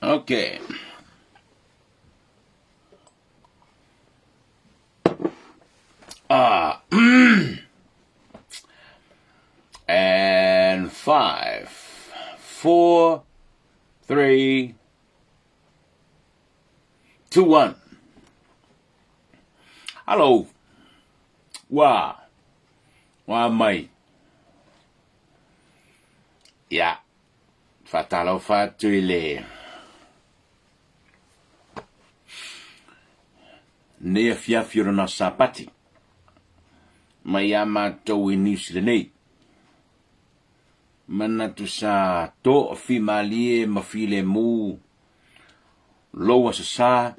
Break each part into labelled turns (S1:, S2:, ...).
S1: Okay. Ah. And 5, 4, 3, 2, 1. Hello. Ua. Ua mai. Ia. Faatalofa atu i le nei afiafi o lona Sapati mai iā matou i Niu Sila nei. Manatu sa toafimalie ma filemu lou aso sa,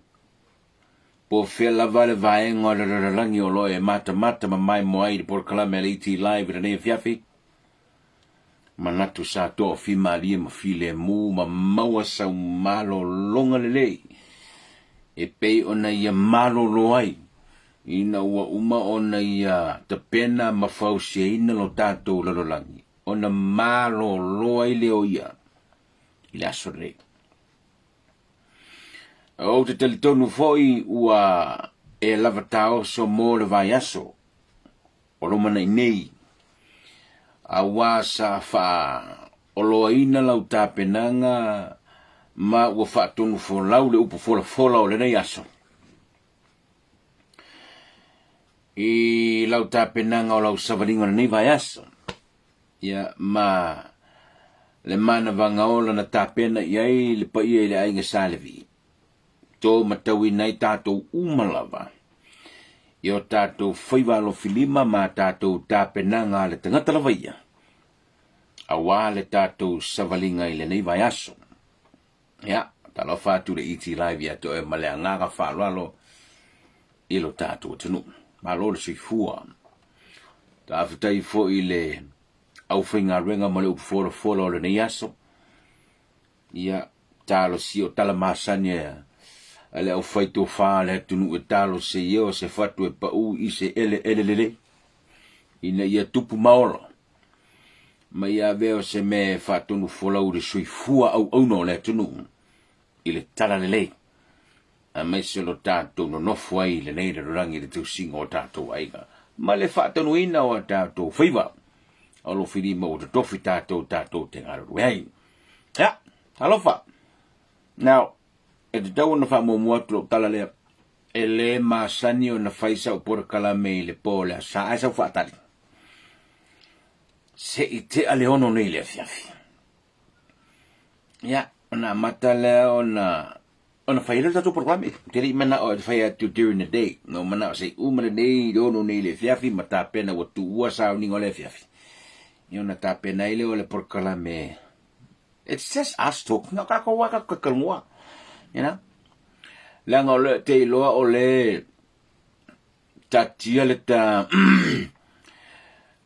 S1: po o fea lava le vaega o le lalolagi o lo o e matamata ma maimoa ai i le polokalame a le ET Live i lenei afiafi. Manatu sa toafimalie ma filemu ma maua sau malologa lelei e pei ona ia malolo ai ina ua uma ona ia tapena ma fausiaina lo tatou lalolagi ona malolo ai lea o ia i le aso lenei. Ou te talitonu foi ua e lava taoso mo le vaiaso o lumanai nei, auā sa faaoloaina lau tapenaga ma ua faatonufolau le upu folafola o lenei aso. I lau tapenaga o lau savaliga o lenei vaiaso, ia ma le manavaga ola na tapena i ai le paia i le aiga Sa Levi, to matauina ai tatou uma lava i o tatou faiva alofilima ma a tatou tapenaga a le tagata lava ia, auā le tatou savaliga i lenei vaiaso. Ia, talofa atu le ET Live ia te oe ma le agaga faaaloalo i lo tatou atunuu. Malo le soifua. Faafetai foi i le aufaigaluega ma le upu folafola o lenei aso. Ia, talosia o tala masani a le aufai tofa a le atunuu e talosia ia o se fatu e pau i se eleele lelei ina ia tupu ma ola. Ma ia avea o se mea e faatonufolau i le soifua auauna o le atunuu i le talalelei, aemaise o lo tatou nonofo ai i lenei lalolagi i le tausiga o tatou aiga ma le faatonuina o a tatou faiva o lo filima ua totofi tatou tatou te galulue ai. Ia, talofa! Now, e tatau ona faamuamua atu lau tala lea, e le masani ona fai sau polokalame i le po o le asa ae sau faatali. Se i tea le 6 nei i le afiafi. Ia, ona amata lea ona ona fai ai lea o le tatou polokalame. Ou te le i manao e fai atu during the day. Na ou manao se i uma lenei le 6 nei i le afiafi ma tapena ua tuua sauniga o le afiafi. Ia ona tapena ai lea o le polokalame. It's just us talking. O tatou lava tatou talanoa. You know? Leaga o le te iloa o le taatia le ta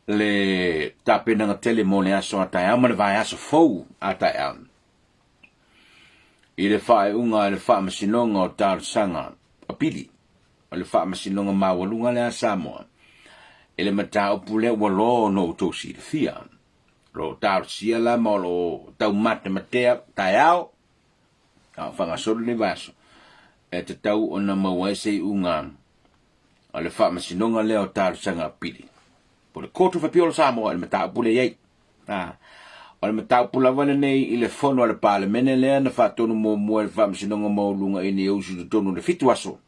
S1: le tapenaga tele mo le aso a taeao ma le vaiaso fou a taeao i le faaiuga a le Faamasinoga o Talosaga Apili o le Faamasinoga Maualuga lea a Samoa i le mataupu lea ua loa ona outou silafia. O lo o talosia la ma o lo o taumatematea taeao a o faagasolo lenei vaiaso e tatau ona maua ai se iuga o le Faamasinoga lea o Talosaga Apili po o le Court of Appeal o Samoa i le mataupu lea e i ai. A, o le mataupu lava lenei i le fono a le Palemene lea na faatonu muamua e le Faamasinoga Maualuga ina ia usu i totonu o le 7 aso.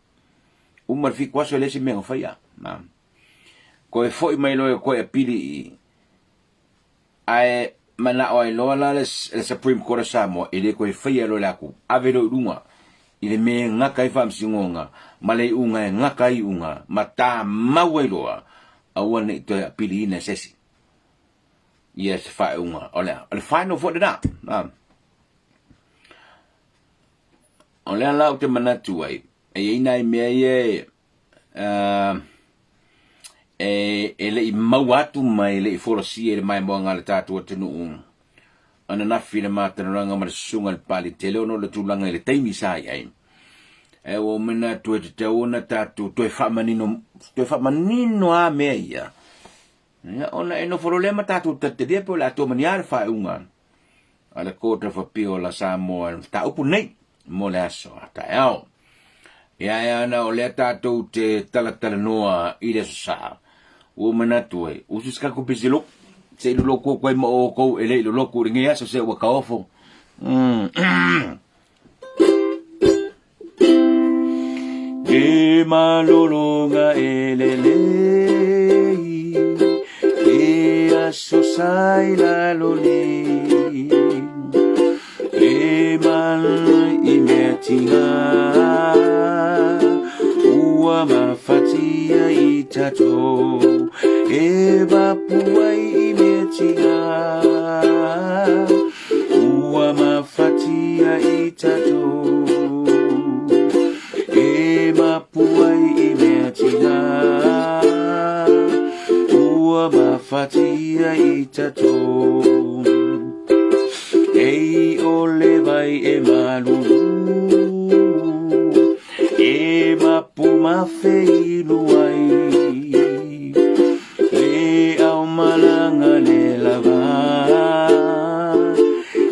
S1: Uma le 7 aso e leai se mea na faia. A, koe foi mai loa e koe apili i Ae manao ai loa la le Supreme Court o Samoa e le koe faia loa le aku ave loa i luga i le mea e gata ai faamasinoga ma le iuga e gata ai iuga ma tamau ai loa. Aua ne i toe apiliina e se isi. Ia se faaiuga o le a? O le final foi lena. O lea la ou te manatu ai, e i ai nai mea ia e, e le i maua atu ma e le i folasia i le maimoaga a le tatou atunuu ananafi i le matalalaga ma le susuga i le Papalii tele ona o le tulaga i le taimi sa i ai. Ae ua ou manatu e tatau ona tatou toe faamanino, toe faamanino lava mea ia, ia, ona e nofo loa lea ma tatou talitalia pe o le a atoa ma ni a le faaiuga a le Court of Appeal a Samoa i le mataupu nei mo le aso a taeao. Ia e ana o lea tatou te talatalanoa i le aso Sa, ua ou manatu ai, usu se kako pese loku, se i loloku atu ai ma outou e le i loloku i lenei aso se ua kaofo. E malologa e lelei, e aso sa i lalo nei. E mai i mea tigā, ua mafatia i tatou. E mapu ai i mea tigā, Ua mafatia i tatou E mapu ai i mea tigā Ua mafatia i tatou Ei o le vai e malulu E mapu mafe inu ai Le au malanga le lava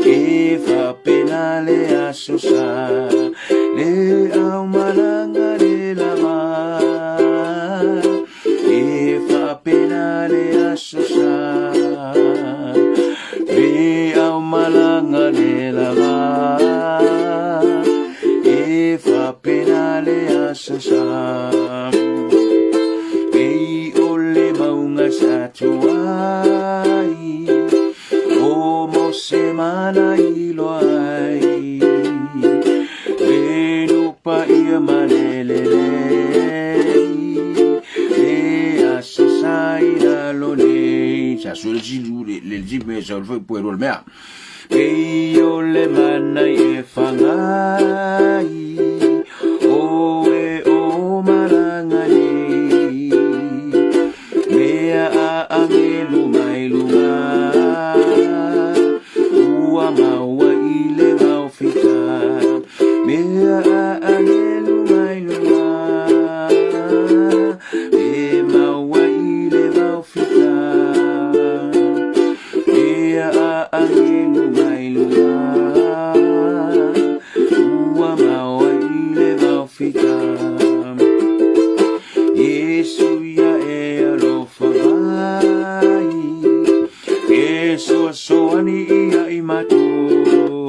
S1: E faapena le aso sa Le au malanga le lava E faapena le aso sa Le au malanga le lava E faapena le aso sa Ei o le maunga sa tuai O Mose mana iloa ai Le nupa ia malelelei Le aso sa i lalo nei Sa sue le jilu le jilu me sa le foi le mea Ei o le mana i e whangai O e o malanga nei Mea a angelu mai lunga Ua maua i le vaofita Mea a angelu mai lunga E maua i le vaofita Ea a angelu mai luga Ua maua i le vaofita Iesu ia e alofa mai E soasoani ia i matou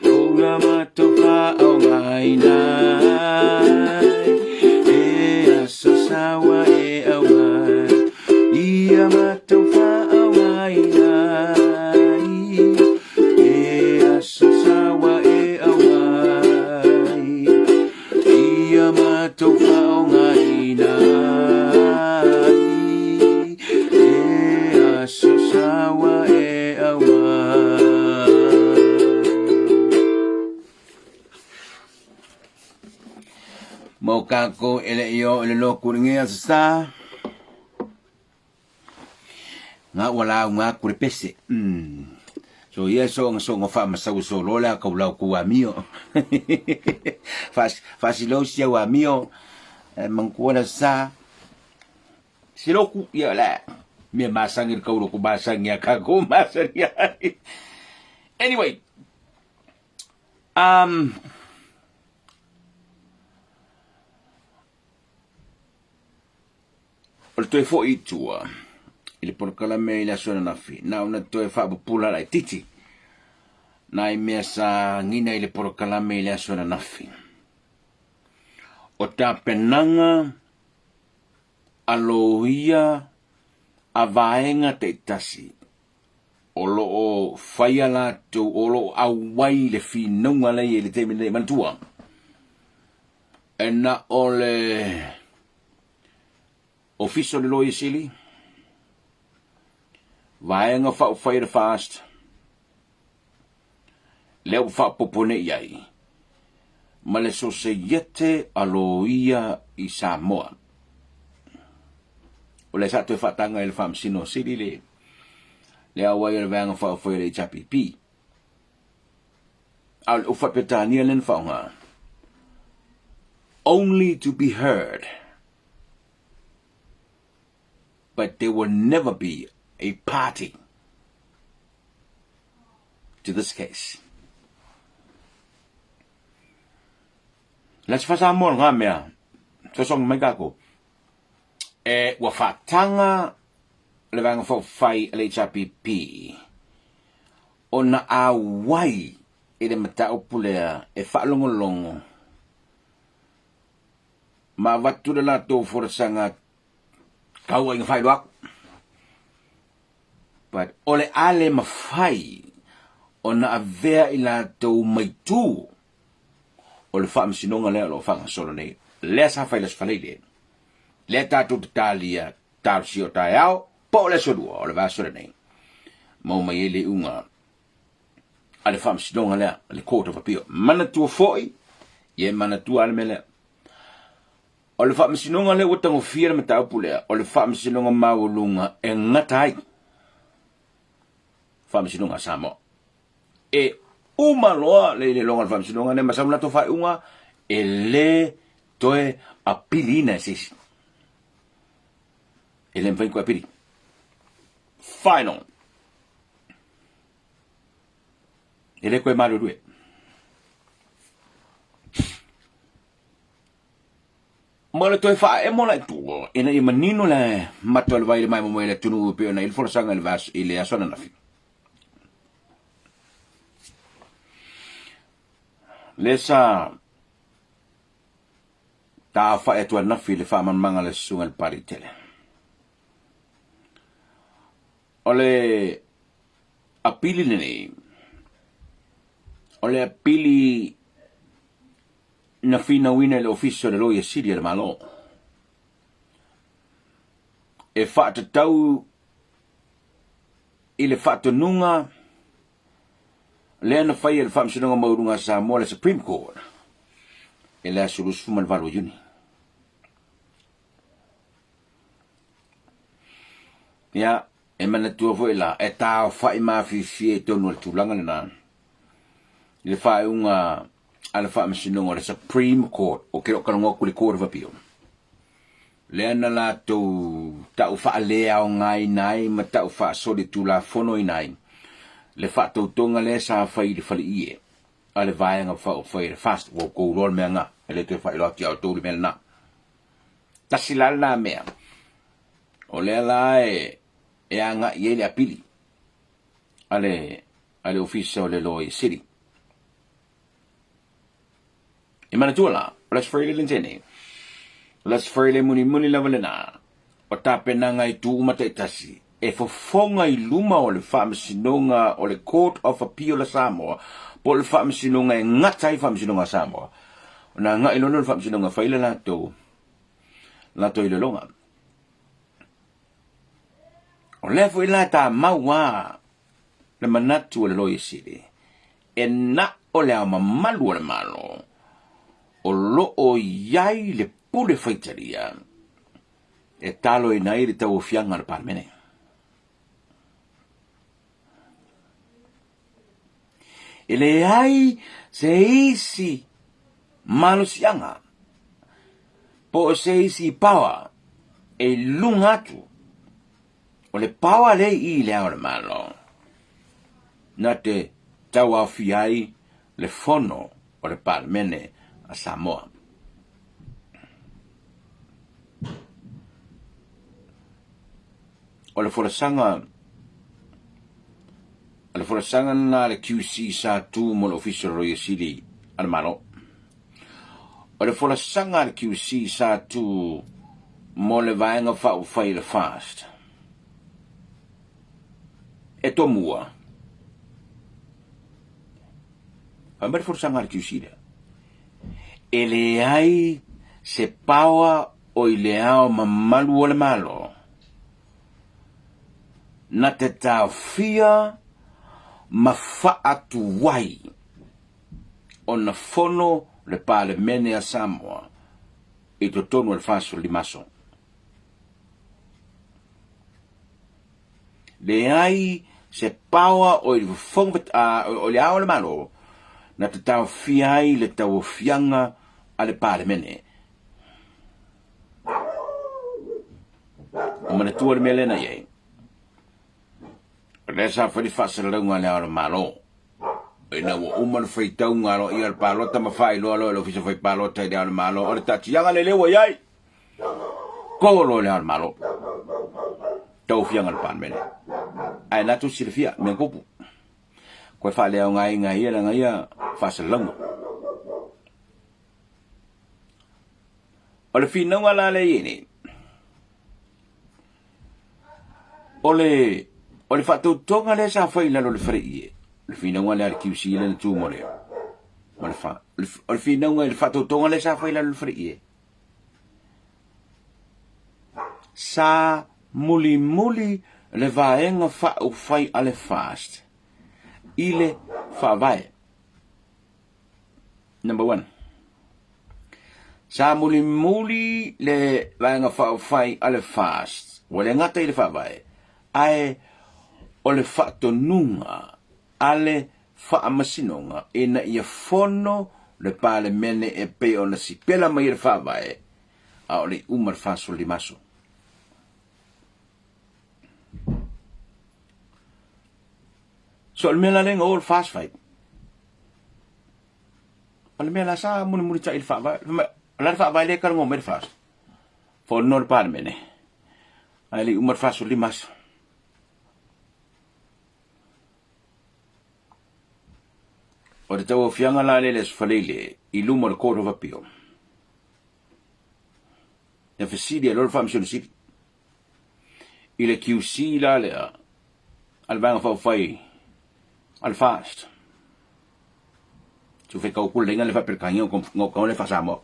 S1: O la matou faaaogaina E aso saua e auai Ia matou faaaogaina E aso saua e auai Ia matou faaaogaina E aso saua e auai. Mo kākou e le i o i le loku i lenei aso sa. Ngā ua lau ngā kure pese. So ia so nga so nga fa masau so lo la kau lau ku amio. Fa fa si lo sia wa amio. Mangkua la sa. Si lo ku ia la. Me masangi kau lo ku masangi ka ku masangi. Anyway, O le toe foi i tua i le polokalame i le aso ananafi, na ona toe faapupula laitiiti nai mea sa agiga i le polokalame i le aso ananafi. O tapenaga a loia a vaega taitasi o lo o faia latou, o lo o auai le finauga la e i ai i le taimi lenei. Manatua, e na o le. Ofisa o le Loia Sili, Vaega Faaupufai a le FAST, lea ua faaopoopo nei i ai ma le Sosaiete a Loia i Samoa. O lea sa toe faataga e le Faamasino Sili le le auai o le Vaega Faaupufai a le HRPP. A o le upu faa-Peretania lea na faaaoga, only to be heard, but there will never be a party to this case. Let's fa Samoa ngā mea, fesoasoani mai kākou. E ua faataga le Vaega Faaupufai a le HRPP ona auai i le mataupu lea e faalogologo ma avatu le latou folasaga tauaiga faailoa atu. But o le a le mafai ona avea i latou maitu o le faamasinoga lea o lo o faagasolo nei, lea sa fai i le Aso Faraile, lea tatou te talia talosia o taeao po o le Aso Lua o le vaiaso lenei, maua mai ai le iuga a le faamasinoga lea, le Court of Appeal. Manatua foi, ia e manatua lava le mea lea. O le faamasinoga lea ua tagofia le mataupu lea, o le faamasinoga maualuga e gata ai faamasinoga a Samoa. E uma loa le iloiloga o le faamasinoga lea ma sau le latou faaiuga, e le toe apiliina e se isi. E le mafai ona toe apili. Final. E le toe maluelue. Ma le toe faaemo la i tua, ina ia manino le mata o le vai i le maimoa i le atunuu e pei ona i ai le folasaga i le vas, i le aso ananafi. Lea sa taaofai atu ananafi i le faamalamalamaga a le Susuga i le Paratele. O le apili lenei, o le apili na finauina e le Ofisa o le Loia Sili a le Malo e faatatau i le faatonuga lea na faia e le Faamasinoga Maualuga a Samoa, le Supreme Court, i le aso 28 o Iuni. Ia, e manatua foi la, e taofa'i mafiafia i totonu o le tulaga lena i le faaiuga a le Faamasinoga o le Supreme Court, ou te le o talanoa atu i le Court of Appeal, lea na latou tau faaleaogaina ai ma tau faasolitulafonoina ai le faatautoga lea sa fai i le faleie a le Vaega Faaupufai a le FAST. Ua outou iloa le mea lena, e le toe faailoa atu ia outou le mea lena. Tasi la lena mea, o lea la e, e agai i ai le apili a le, a le Ofisa o le Loia Sili. E manatua la, o le Aso Faraile lenei, o le Aso Faraile mulimuli lava lena, o tapenaga i tu uma taitasi, e fofoga i luma o le Faamasinoga o le Court of Appeal a Samoa, po o le Faamasinoga e gata ai Faamasinoga a Samoa, ona agai loa lea o le Faamasinoga e fai le latou, latou iloiloga. O lea foi la e tamau lava le manatu o le Loia Sili, e na o le Ao Mamalu o le Malo o lo o i ai le pule faitalia e taloina ai le tauaofiaga a le Palemene. E leai se isi malosiaga po o se isi power e i luga atu o le power lea i i le Ao o le Malo na te tauaofia ai le fono o le Palemene a Samoa. O le folasaga o le folasaga lena a le QC sa tu mo le Ofisa o le Loia Sili a le Malo. O le folasaga a le QC sa tu mo le Vaega Faaupufai a le FAST. E tomua. Fai mai le folasaga a le QC lea. E leai se power o i le Ao Mamalu o le Malo, na te taofia ma faatuai ona fono le Palemene a Samoa i totonu o le 45 aso. Leai se power o i le Fofoga o le Ao o le Malo na te taofia ai le tauofiaga a le Palemene. O manatua le mea lea na i ai. O lea sa fai le faasalalauga a le Ao o le Malo. Ina ua uma le faitauga aloaia o le palota ma faailoa loa e le Ofisa Fai Palota i le Ao o le Malo o le taatiaga lele ua i ai. Kolo i le Ao o le Malo. Tauaofiaga a le Palemene. Ae na tou silafia mea kupu. Koe faaleaogaina ai ia lana ia faasalalauga. O le finauga la lea i ai nei, o le, o le faatautoga lea sa fai i lalo o le faleie, le finauga lea a le QC lea na tu mo le, mo le fa, o le finauga i le faatautoga lea sa fai i lalo o le faleie, sa mulimuli le vaega faaupufai a le FAST i le Faavae. Number one. Sa mulimuli le Vaega Faaupufai a le FAST, ua le gata i le Faavae, ae o le faatonuga a le Faamasinoga ina ia fono le Palemene e pei ona sipela mai e le Faavae, a o le i uma le 45 aso. So o le mea la lea na o le FAST fai, o le mea la sa mulimulitai i le faavae, fai mai, o le a le faavae lea e talanoa mai le FAST? Fono le Palemene, ae le i uma le 45 aso. O le tauaofiaga la lea i le Aso Faraile i luma o le Court of Appeal, na fesili ai loa le Faamasino Sili i le QC la lea a le Vaega Faaupufai a le FAST. Su fai kau kula lenga le fa-Peretania ngo kau le fa-Samoa.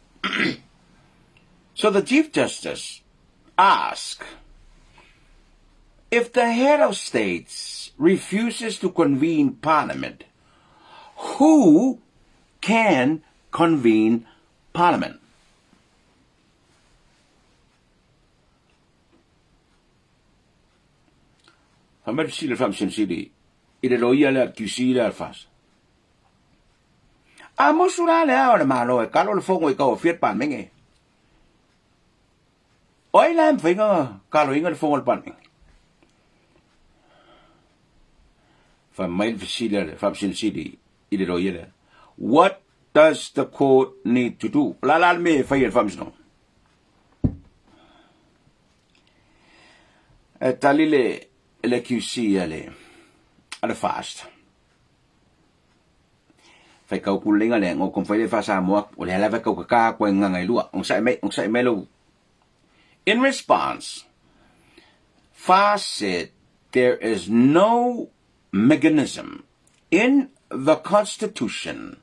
S1: So the Chief Justice asked if the head of states refuses to convene parliament, who can convene parliament? Fai mai le fesili a le Faamasino Sili i le loia lea a le QC lea a le FAST. A musu la le Ao o le Malo e kalo le fono i tauaofia le Palemene. O ai la e mafai ona kaloina le fono a le Palemene? Fai mai le fesili a le Faamasino Sili i le loia lea. What does the court need to do? O le a la le mea e fai e le Faamasinoga? E tali le le QC a le a le FAST. Fai kau kulenga le ngo kom fai le fa Samoa o le lava kau ka ko nganga i lua. Ong sai mai ong sai mai lo. In response, FAST said there is no mechanism in the constitution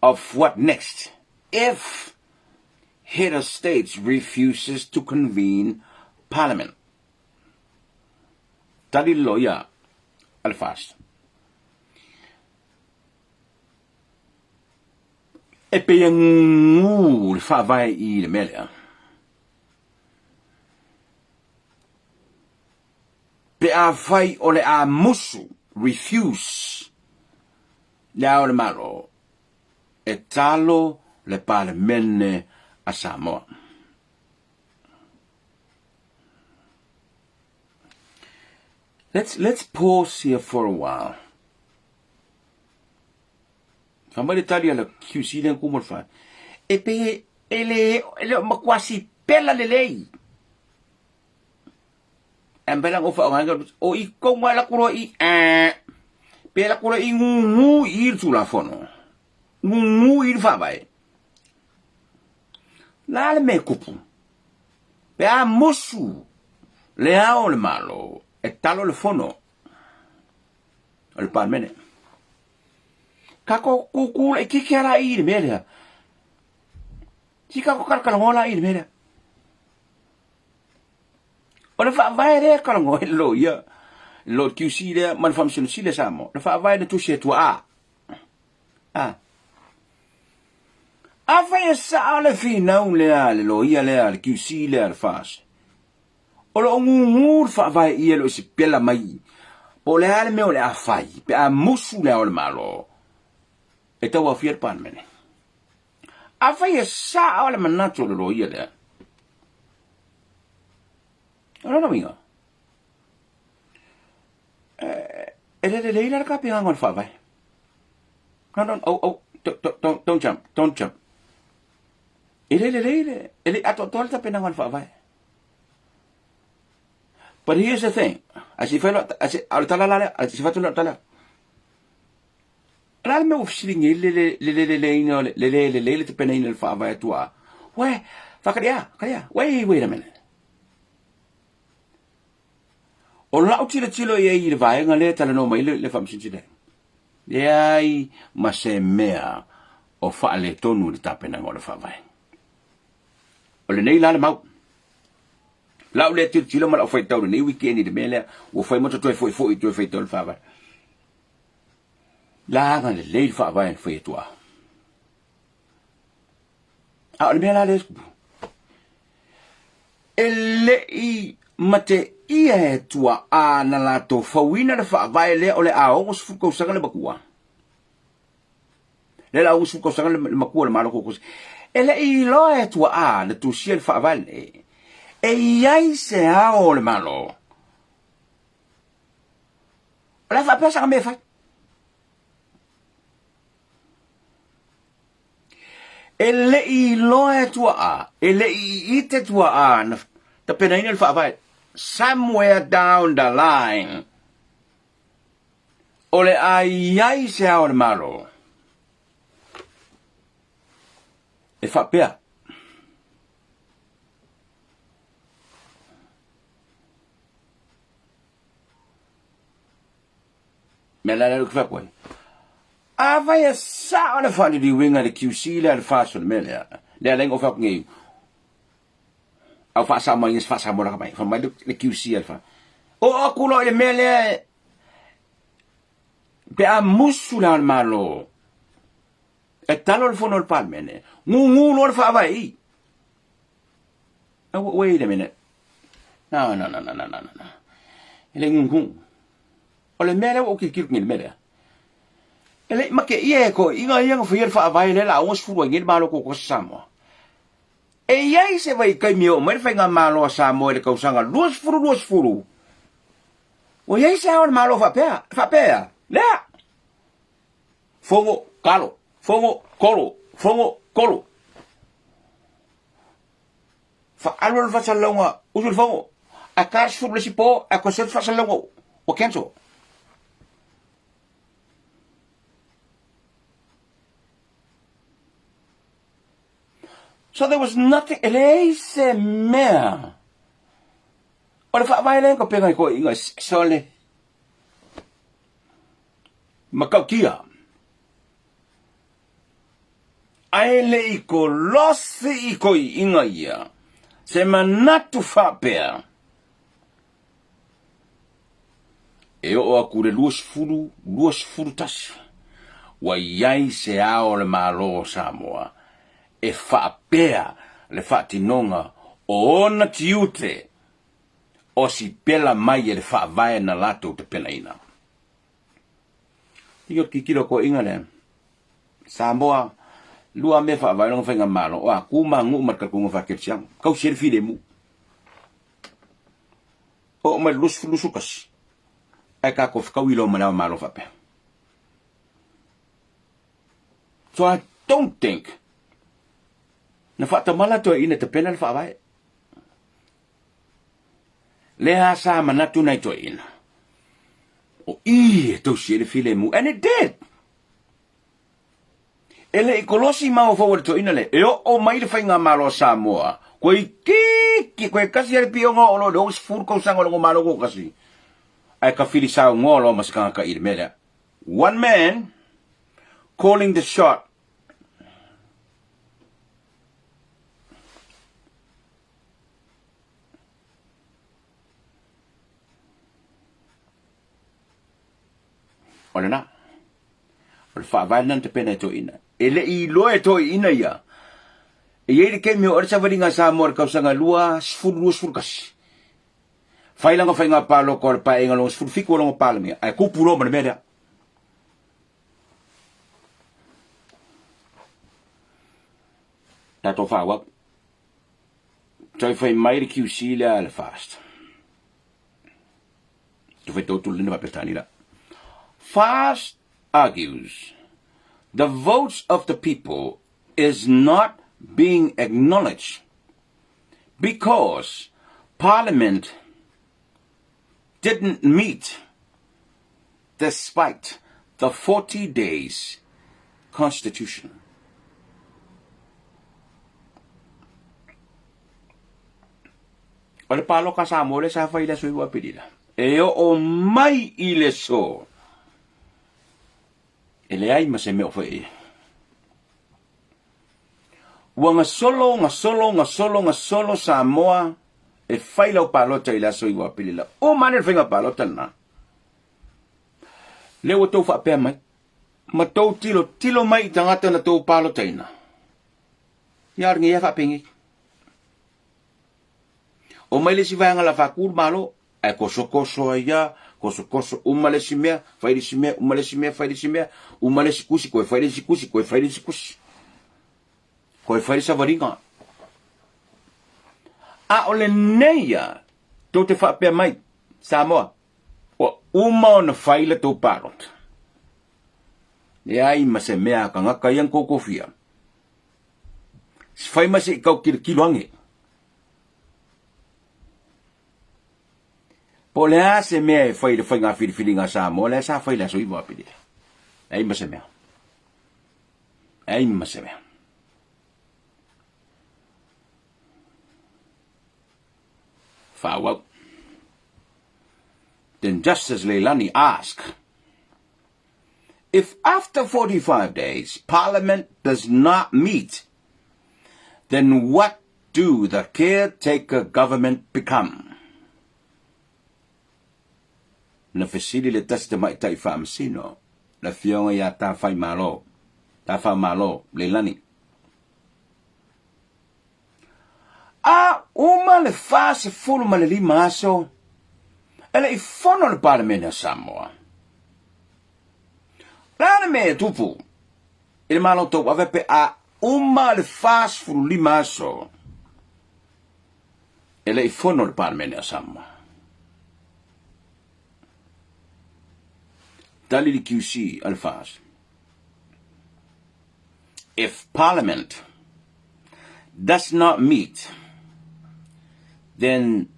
S1: of what next if head of states refuses to convene parliament. Tali le loia a le FAST. E pei e gugū le faavae i le mea lea. Pe afai o le a musu, refuse, le Ao o le Malo, e talo le Palemene a Samoa. Let's, let's pause here for a while. Fai mai le tali a le QC lea ku mo le whae. E pe e le, e le o makuasi pela lelei. E mbela ngo whaonga o i konga la kuro i e. Pe la kuro i ngungu i le tulafono. Ngungu i le faavae. La le me kupu. Pe a musu le ao o le Malo e talo le fono o le Palemene. Ka ko kūkū la i kiki ala i le mea lea. Si ka ko kalakalangoa la i le mea lea. O le faavae lea e talanoa ai le loia, le Lord QC lea ma le Faamasino Sili a Samoa, le faavae na tusi e tuaa. A. Afai e sao le finau lea le loia lea, le QC lea, le FAS, o lo o gugu le faavae ia le o se pela mai, po o le a le mea o le a fai, pe a musu le ao o le Malo, e tauaofia le Palemene. Afai e sao le manatu o le loia lea, o lona uiga, e le lelei la le tapenaga o le faavae. No, no, oh, oh, don't, don't, don't jump, don't jump. E le lelei le, e le atoatoa le tapenaga o le faavae. But here's the thing, a se fai a se, a le tala la lea, a se fatu le tala. O le a le mea ua fesiligia ai le le leleina o le le le lelei le tapenaina o le faavae atu a? Ué, faakalia, kalia, wait, wait a minute. O lau tilotilo i ai i le vaega lea e talanoa mai le, le faamasino lea. Leai ma se mea o faaletonu i le tapenaga o le faavae. O lenei la le mau. Lau lea tilotilo ma lau faitau lenei weekend i le mea lea, ua fai ma toe foi foi toe faitau le faavae. La agalelei le faavae na fai atu a. A o le mea la lea e le i mateia e tuaa na latou fauina le faavae lea o le a 60 tausaga le matua. Le la 60 tausaga le matua le malo kokosi. E le i iloa e tuaa na tusia le faavae lenei. E i ai se ao o le Malo O le a faapea saga mea e fai. E le i iloa e tuaa, e le i ite tuaa na tapenaina le faavae. Somewhere down the line, o le a i ai se ao o le Malo e faapea. Mea la lea fai koe. A vai e sao le whaniliuinga le QC lea le whaso le mea lea. Lea lenga o whaku ngei. Au whaasa mai ngis whaasa mo mai. Wha mai le QC le wha. O aku lo le mea lea pe a musu la le malo. E talo le fono le palmene. Ngungu lo le whaavai. Oh, wait a minute. No, no, no, no, no, no, no. E le ngungu. O le mea lea ua ou kilikili nei le mea lea. E le make ia e ko inga ia nga faia le faavae lea la aoga sefulu ai nei le Malo koko sa Samoa. E i ai se vaitaimi e oo mai le faigamalo a Samoa i le tausaga 2020, ua i ai se ao o le Malo faapea, faapea, lea. Fogo, kalo, fogo, kolo, fogo, kolo. Faaalu le faasalalauga usu le fogo. Ae ka 10 le isi po, ae koe se faasalalauga ua cancel. So there was nothing, e leai se mea. O le faavae lea ka pega i koe inga sole. Makautia. Ae le i kolosi i koiiga ia, se manatu faapea, e oo aku le 20, 21, ua i ai se ao o le Malo o Samoa e faapea le faatinoga o ona tiute o sipela mai e le faavae na latou tapenaina. Ia kikilo koiiga lea. Samoa, lua mea faavae lona faigamalo, o a ku ma aganuu ma le talitonuga faa-kerisiano. Tausi ai le filemu. Oo mai le 2021, ae tatou fetaui loa ma le ao malo faapea. So I don't think na faatamala toeaiina e tapena le faavae. Lea sa manatu nai toeaiina, o i e tausi ai le filemu. And it did! E le i kolosi mafaufau a le toeaina lea, e oo mai le faigamalo a Samoa, koe itiiti, koe kasi a le pioga o lo le 60 tausaga o le malo ko kasi. Ae ka fili saunoa loa ma se tagata i le mea lea. One man calling the shot. O lena. O le faavae lena na tapena e toeaiina. E le i iloa e toeaiina ia, e i ai le taimi o le savaliga a Samoa i le tausaga 2021. Fai lana faiga palota o le paeaiga lona 17 o lona Palemia, ae tupu loa ma le mea lea. Tatou faaauau. Toe fai mai le QC lea a le FAST. Toe fai tau tulu lena faapetani la. FAST argues the votes of the people is not being acknowledged because Parliament didn't meet despite the 40 days constitution. O le paloka Samoa le sa fai le aso iwa Aperila. E oo mai i le so. E leai ma se mea o fai ia. Ua gasolo, gasolo, gasolo, gasolo Samoa e fai lau palota i le aso 9 o Aperila. Uma ane le faiga palota lena. Lea ua tou faapea mai, ma tou tilo tilo mai i tagata na tou palotaina. Ia o lenei faapenei. O mai le isi vaega la faaku le Malo, ae kosokoso ai lava, kosokoso, uma le isi mea, fai le isi mea, uma le isi mea, fai le isi mea, uma le isi tusi, toe fai le isi tusi, toe fai le isi tusi. Toe fai le savaliga. A o lenei ia, tou te faapea mai, Samoa, ua uma ona fai la tou palota. Leai ma se mea a tagata ia na tou tofia. Fai ma se i tau tilotilo ane. Po o le a se mea e fai i le faiga filifiliga a Samoa, lea sa fai i le aso 9 o Aperila. Leai ma se mea. Leai ma se mea. Faaauau. Then Justice Leilani asked, If after 45 days Parliament does not meet, then what do the caretaker government become? Na fesili le tasi tamaitai faamasino, le afioga ia Tafaimalo, Tafaomalo Leilani. A uma le 45 aso e le i fono le Palemene a Samoa. O le a le mea e tupu i le Malo tauave pe a uma le 45 aso e le i fono le Palemene a Samoa? Tali le QC a le FAS. If Parliament does not meet, then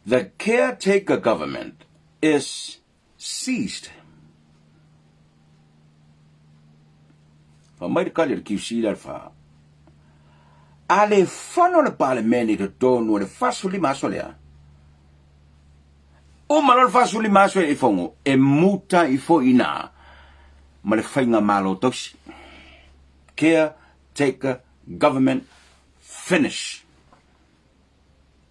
S1: the caretaker government is seized. Fa mai le kali o le QC la le fa. A le fono le Palemene i totonu o le 45 aso lea. Uma loa le 45 aso e fono, e muta ifo i ina ma le faigamalo tausi. Caretaker government finish.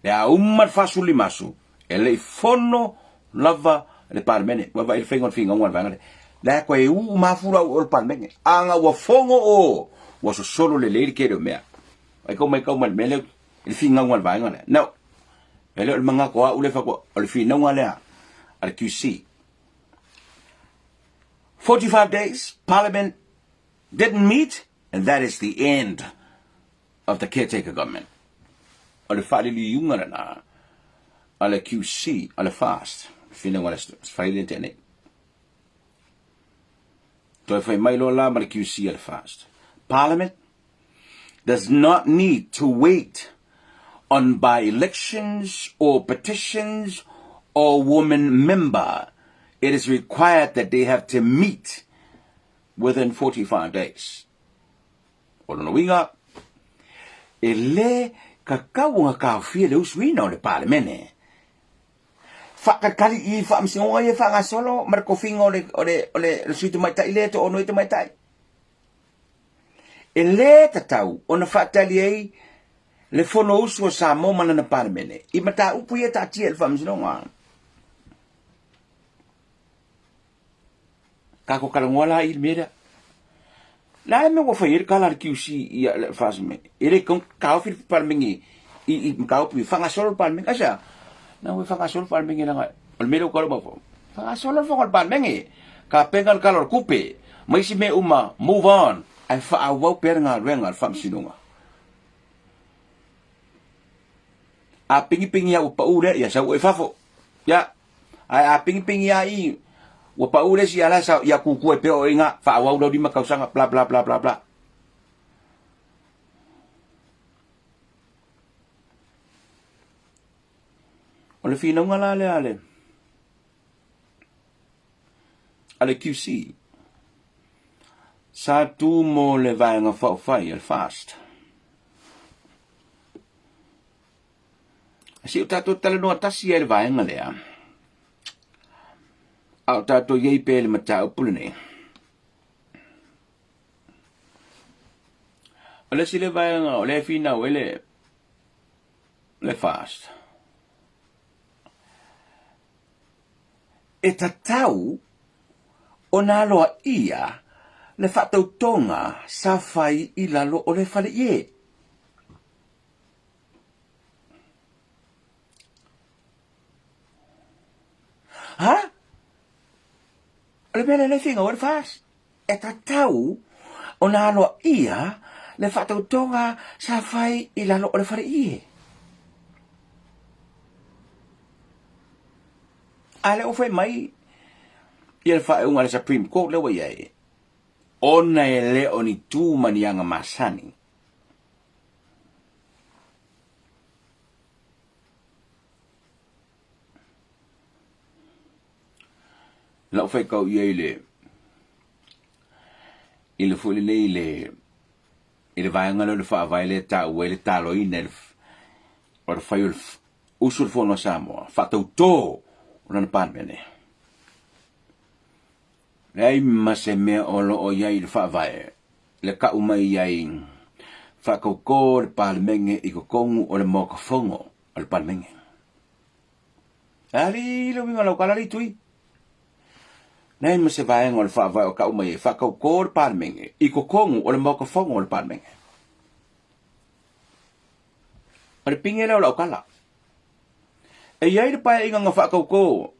S1: Le a uma le 45 aso, e le i fono lava le Palemene. Ua vaai le faiga o le finauga a le vaega lea. La e koe uu mafula o le Palemene. Aga ua fono o, ua sosolo lelei le tele o mea. Ai kau mai kau mai le mea lea, i le finauga a le vaega lea. No. E le o le manatu o au lea faatoa, o le finauga lea a le QC. 45 days, Parliament didn't meet, and that is the end of the caretaker government. O le faaliliuga lena a le QC, a le FAST, finauga le fai le te nei. Toe fai mai loa la ma le QC a le FAST. Parliament does not need to wait on by-elections or petitions or woman member. It is required that they have to meet within 45 days. O lona uiga, e lē kakau ona taofia le usuina o le Palemene. Faatalitali i faamasinoga ia e faagasolo ma le tofiga o le, o le, o le, le sui tamaitai lea e to'ono ai tamaitai. E lē tatau ona faatali ai le Fonousu a Samoa ma lana Palemene i mataupu ia e taatia i le faamasinoga. Tatou talanoa la i le mea lea. Le a le mea ua fai ai le tala a le QC i le FAST me? E le tatau ona taofi le Palemene i i mataupu ia, faagasolo le Palemene. Aisea? Na ua faagasolo le Palemene leaga o le mea lea ua tau mafaufau. Faagasolo le fono a le Palemene, tapena le Tala o le Tupe ma isi mea uma, move on, ae faaauau pea le galuega a le Faamasinoga. A pigipigi lava ua pau lea, ia sau oe i fafo. Ia, ae a pigipigi lava i ua pau le isi, a la e sao, ia tutu ai pea oe i ina, faaauau lau 5 tausaga, bla bla bla bla bla. O le finauga la lea a le a le QC, sa tu mo le Vaega Faaupufai a le FAST. Se o tatou talanoa tasi ai le vaega lea, a o tatou i ai pea i le mataupu lenei. O le isi lea vaega o lea e finau ai le, le FAST, E tatau ona aloaia le faatautoga sa fai i lalo o le faleie. Ha? O le mea lea e finau ai le FAS. E tatau ona aloaia le faatautoga sa fai i lalo o le faleie. A lea ua fai mai ia le faaiuga a le Supreme Court lea ua i ai, ona e le o ni tu ma ni aga masani. Lau faitau i ai i le i le foi lenei i le i le vaega lea o le faavae lea e taua ai le taloina o le fai o le usu o le Fono a Samoa, faatauto o lana Palemene. Leai ma se mea o lo o i ai i le faavae le kau mai i ai faatauto le Palemene i totonu o le Maota Fono o le Palemene. Alii le uiga o lau tala alii Tui. Leai ma se vaega o le faavae o tau mai e faatautō le Palemene i totonu o le Maota Fono o le Palemene. O le pine lea o lau tala. E i ai le paeaiga na faatautō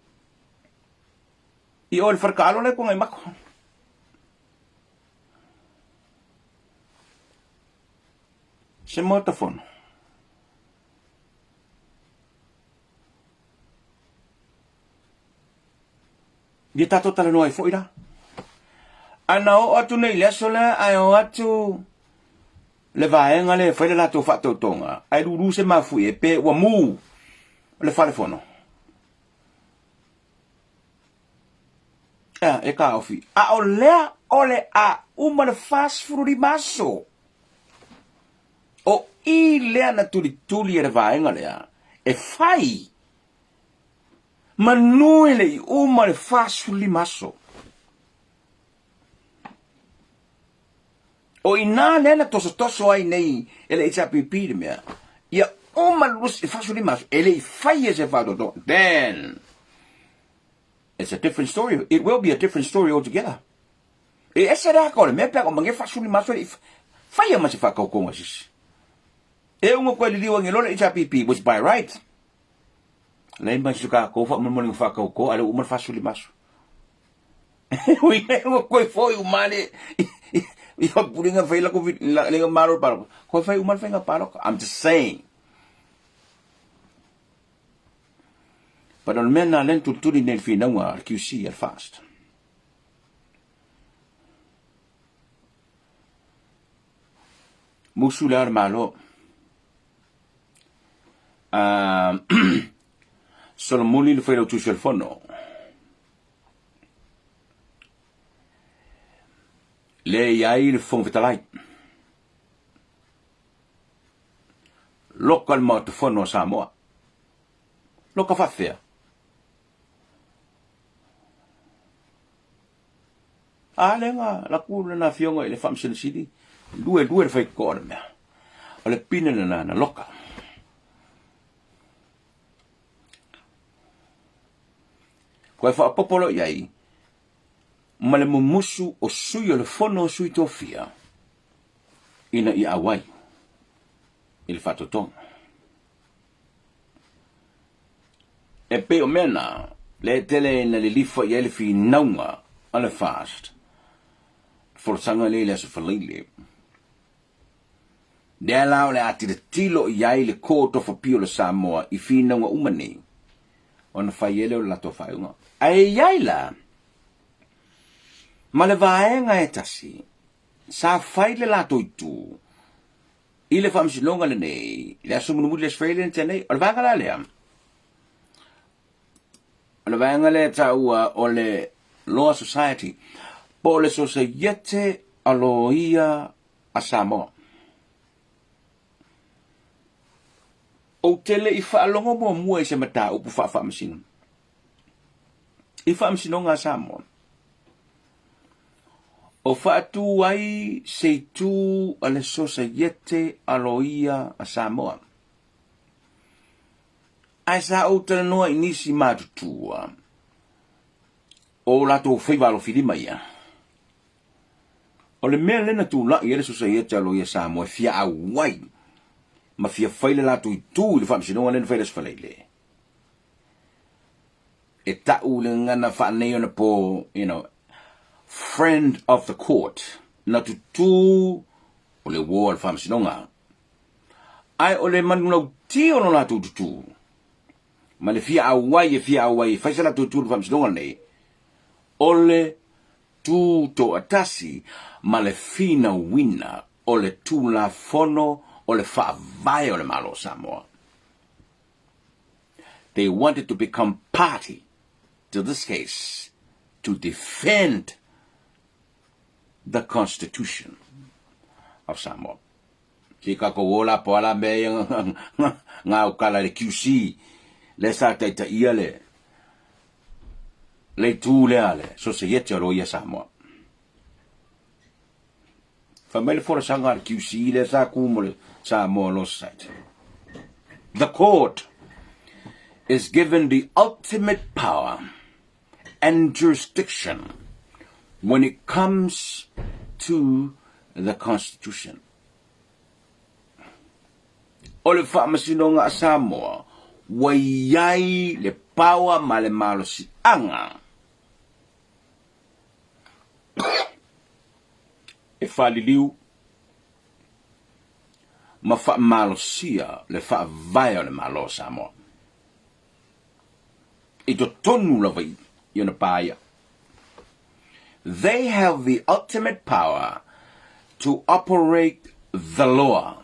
S1: i o i le fale taalo la e Tuanaimato. Se Maota Fono. Ia tatou talanoa ai foi la. Ana oo atu nei i le aso lea ae o atu le vaega lea e fai le latou faatautoga, ae lulu se mafuie pe ua mu le fale fono. Ea, e taofi. A o lea o le a uma le 45 aso. O i lea na tulituli e le vaega lea e fai manu e le i uma le 45 aso. O i nā lea na tosotoso ai nei e le HRPP le mea, ia uma le 45 aso e le i fai e se faatoatoa. Then, it's a different story. It will be a different story altogether. E ese le aka o le mea pe a ka mange 45 aso e le i faia ma se faatautoga sisi. E unga koe liliu ange loa le HRPP was by right. Lei mai se ka kou faamolemole nga faatautō a le uma le 45 aso. Ui e unga koe foi uma le i fa pulinga fai la ko le nga malo palo. Koe fai uma le fai nga palo. I'm just saying. But o le mea na len tulituli nei le finauga a le QC a le FAST. Musu le ao le Malo. Solomuli le Failautusi o le Fono. Le i ai le Fofoga Fetalai. Loka le Maota Fono a Samoa. Loka faafefea. A lea na laku lana afioga i le Faamasino Sili, lue lue le faitotoa o le mea. O le pine lena na loka. Koe faaopoopo loa i ai, ma le mumusu o sui o le Fono a Sui Tofia ina ia auai i le faatotoga. E pei o mea na, lea e tele ina lilifa i ai le finauga a le FAST, folasaga lea i le Aso Faraile. Lea la o le a tilotilo i ai le Court of Appeal o Samoa i finauga uma nei, ona fai ai lea o le latou faaiuga. Ae i ai la ma le vaega e tasi sa fai le latou itu i le faamasinoga lenei i le aso mulimuli le Aso Faraile na tea nei. O le vaega la lea, o le vaega lea e taua o le Law Society, po o le Sosaiete a Loia a Samoa. Ou te le i faalogo muamua i se mataupu faafaamasino i Faamasinoga a Samoa o faatu ai se itu a le Sosaiete a Loia a Samoa. Ae sa ou talanoa i nisi matutua o latou faiva alofilima ia. O le mea lea na tulai ai le Sosaiete a Loia Samoa e fia auai ma fia fai le latou itu i le faamasinoga lea na fai i le Aso Faraile. E tau le gagana faanei ona po, you know, friend of the court, na tutū o le uo a le faamasinoga. Ae o le manulauti o lo latou tutū, ma le fia auai e fia auai e fai se latou itu i le faamasinoga lenei, o le tu toatasi ma le finauina o le Tulafono o le Faavae o le Malo o Samoa. They wanted to become party to this case to defend the Constitution of Samoa. Se i kākou o la po ala mea ia ngā o kala le QC le sa taitaia le le itu lea le Sosaiete o Loia Samoa. Fai mai le folasaga a le QC lea sa ku mo le Samoa Law Society. The court is given the ultimate power and jurisdiction when it comes to the Constitution. O le faamasinoga a Samoa, ua i ai le power ma le malosiaga e faaliliu ma faamalosia le faavae o le Malo o Samoa. I totonu lava i ona paia. They have the ultimate power to operate the law,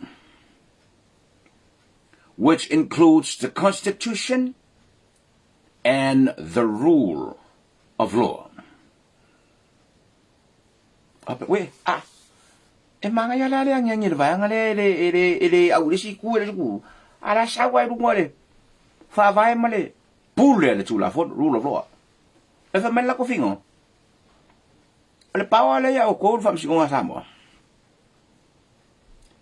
S1: which includes the Constitution and the rule of law. Ape, we, a, e māngai ala le angiangi le vaega lea e le, e le, e le au i le isi itu e le isi itu. A la sau ai luga le faavae ma le pule a le Tulafono, rule of law. E fai mai le lako figo. O le power lea ia outou le Faamasinoga a Samoa.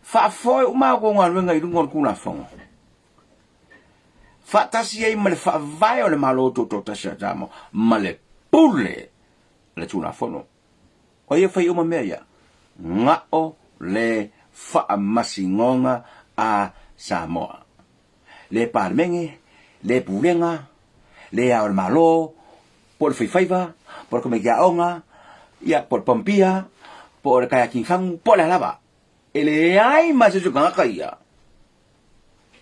S1: Faafoe uma a outou galuega i luga o le Tulafono. Faatasi ai ma le faavae o le Malo Tutoatasi a Samoa ma le pule a le Tulafono. O ia fai uma mea ia, ga'o le Faamasinoga a Samoa. Le Palemene, le Pulega, le Ao o le Malo, po o le Faifaiva, po o le Komiti Aoga, ia, po o le Pampia, po o le Kaiaki Fagu, po o le a lava. E leai ma se isi o tagata ia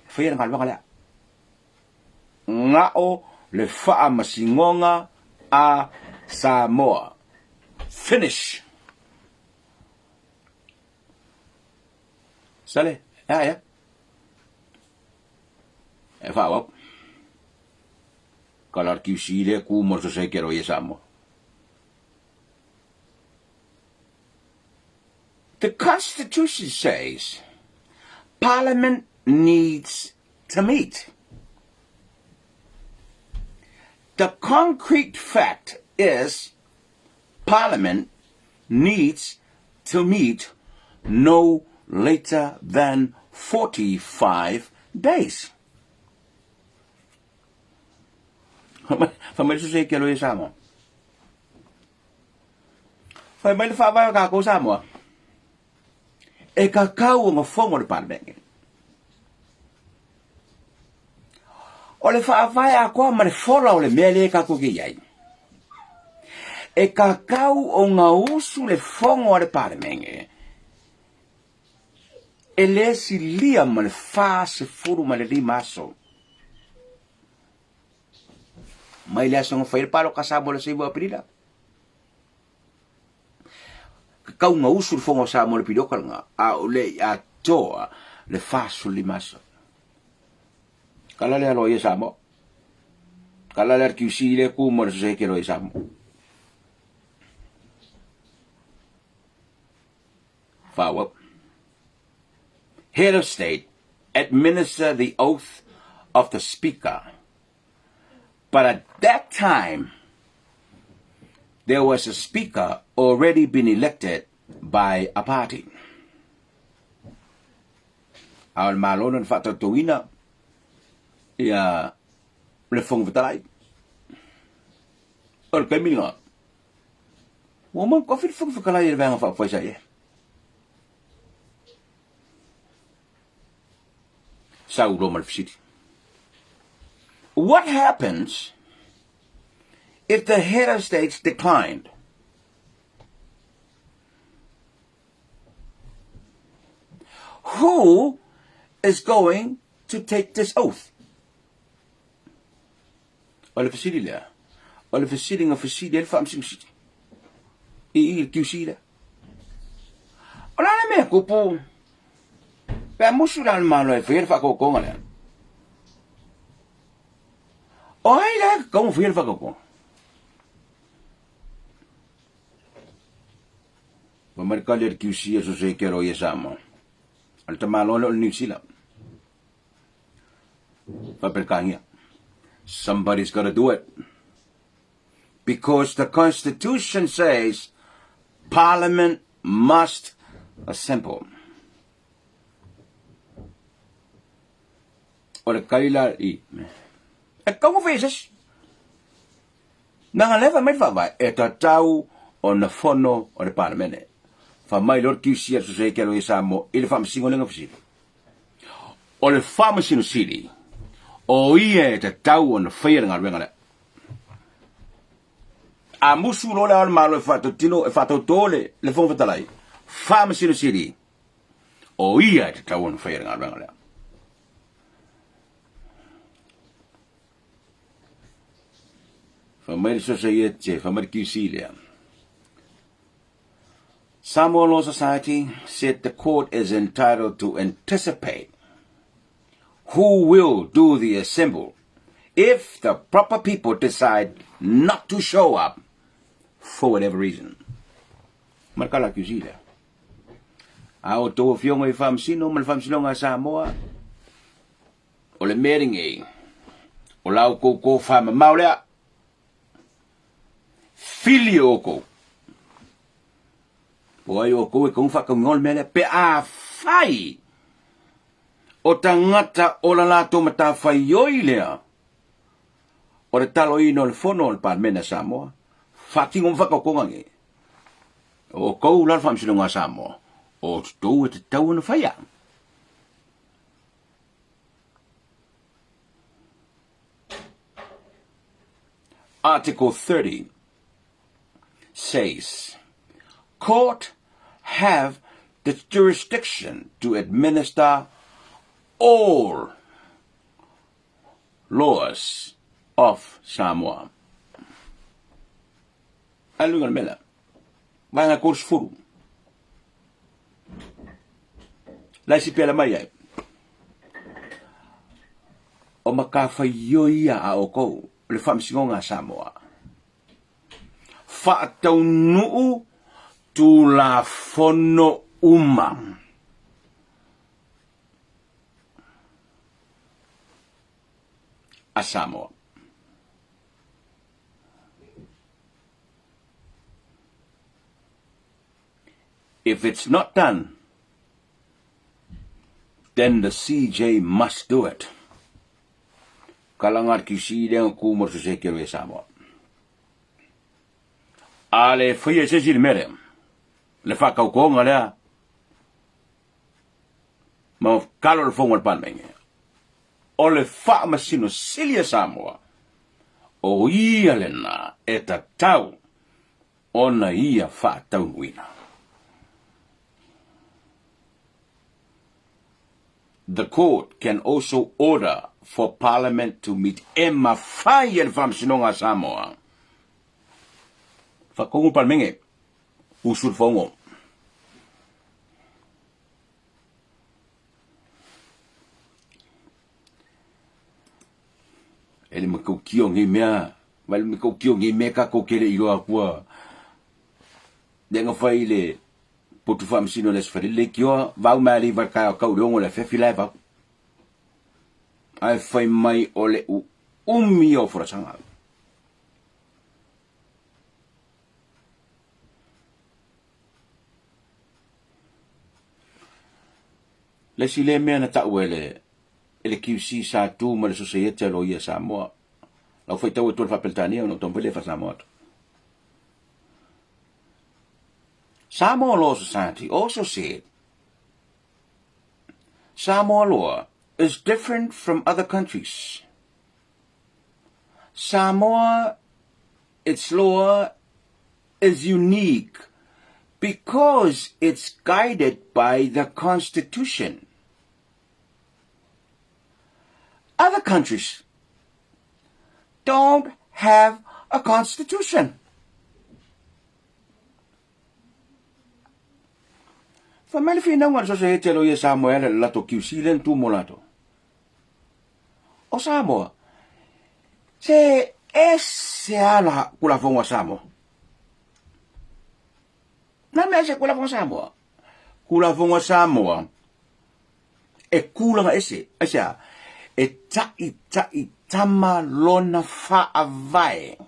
S1: e faia le galuega lea. Ga'o le Faamasinoga a Samoa. Finish. Sale, ea ea. E faaauau. Ka la QC lea ku mo le Society a Loia Samoa. The Constitution says Parliament needs to meet. The concrete fact is Parliament needs to meet no later than 45 days. Fa mai le Society a Loia Samoa. Fai mai le faavae o tatou Samoa, e tatau ona fono le Palemene. O le faavae atoa ma le fola o le mea lea tatou te i ai, e tatau ona usu le fono a le Palemene e le silia ma le 45 aso mai le aso na fai le paloka Samoa le 9 o Aperila. Tatau ona usu le fono a Samoa i le piliota lena, a o le i atoa le 45 aso. Kala lea loia Samoa. Kala lea le QC lea ku mo le soseke loia Samoa. Follow. Head of State administer the oath of the Speaker. But at that time, there was a speaker already been elected by a party. A o le Malo na faatautoina ia le Fofoga Fetalai. O le taimi lena, ua uma ona tofi le Fofoga Fetalai e le Vaega Faaupufai sa i ai. Sau loa ma le fesili. What happens if the head of states declined? Who is going to take this oath? O le fesili lea, o le fesili na fesili ai le Faamasino Sili i i le QC lea. O le a le mea tupu pe a musu la le Malo e faia le faatautoga lea? O ai la e tatau ona faia le faatautoga? Fai mai le tali a le QC a Soseke Loia Samoa, o le tamaloa lea o le Niu Sila. Faa-Peretania. Somebody's gotta do it. Because the Constitution says Parliament must assemble. O le kai la i. E kau mo se. Nanga lefa mai faavae e tatau ona fono o le Palemene. Fa mai lor QC a Soseke Aloia Samoa i le faamasino lenga fesili. O le Faamasino Sili, o ia e tatau ona faia le galuega lea. A musu loa le Ao o le Malo e faatautino, e faatautō le, le Fofoga Fetalai, Faamasino Sili, o ia e tatau ona faia le galuega lea. Fai mai le Sosaiete, fai mai le QC lea. Samoa Law Society said the court is entitled to anticipate who will do the assemble if the proper people decide not to show up for whatever reason. Ma le kala QC lea. A o tou afioga i Faamasino ma le Faamasinoga a Samoa, o le mea lenei, o la outou tofa mamao lea, Fili e outou. Po ai outou e kaunga whaakaunga o le mea lea. Pe a whai o tangata o la latou matawhaioi lea o le taloina o le fono o le Palemene a Samoa, whaatino ma whakaukonga nge. O kou la le Faamasinoga a Samoa, o toutou e tatau ona whaia. Article 30 says, Court have the jurisdiction to administer all laws of Samoa. Ai luga le mela. Vaega 30. Lai si pela mai ai. O matafaioi ia a outou, o le Faamasinoga a Samoa. Faataunuu Tulafono uma. A Samoa. If it's not done, then the CJ must do it. Kala ngā ki si lea ku mo se ke e Samoa. A le whaia se si le mere. Le faakaukoga lea ma kalo le fofoga o le Palemene, o le Faamasino Sili a Samoa, o ia lena e tatau ona ia faataunuuina. The court can also order for Parliament to meet e mafai e le Faamasinoga a Samoa Whakakongo le Palemene, usu le fono. E le matautia o nei mea, vai le matautia o nei mea tatou te le i iloa atua. Lea na fai le potu faamasino i le Aso Faraile leitioa, vau mai alii vai taeao tau i le 6 i le afiafi la e vau. Ae fai mai o le uumi ia o folasaga. Le isi lea mea na tau e le e le QC sa tu ma le Sosaiete a Loia a Samoa. Lau faitau atu le Faa-Peretania ona ou taumafai lea e Faa-Samoa atu. Samoa Law Society also said Samoa law is different from other countries. Samoa, its law is unique because it's guided by the Constitution. Other countries don't have a constitution. Fai mai le finauga a le Sosaiete a Loia Samoa e ala i le latou QC lea na tu mo latou. O Samoa, se ese lava la Tulafono a Samoa. Na mea ese Tulafono a Samoa? Tulafono a Samoa e kulaga ese, aisea? E taʻitaʻi tama lona faavae.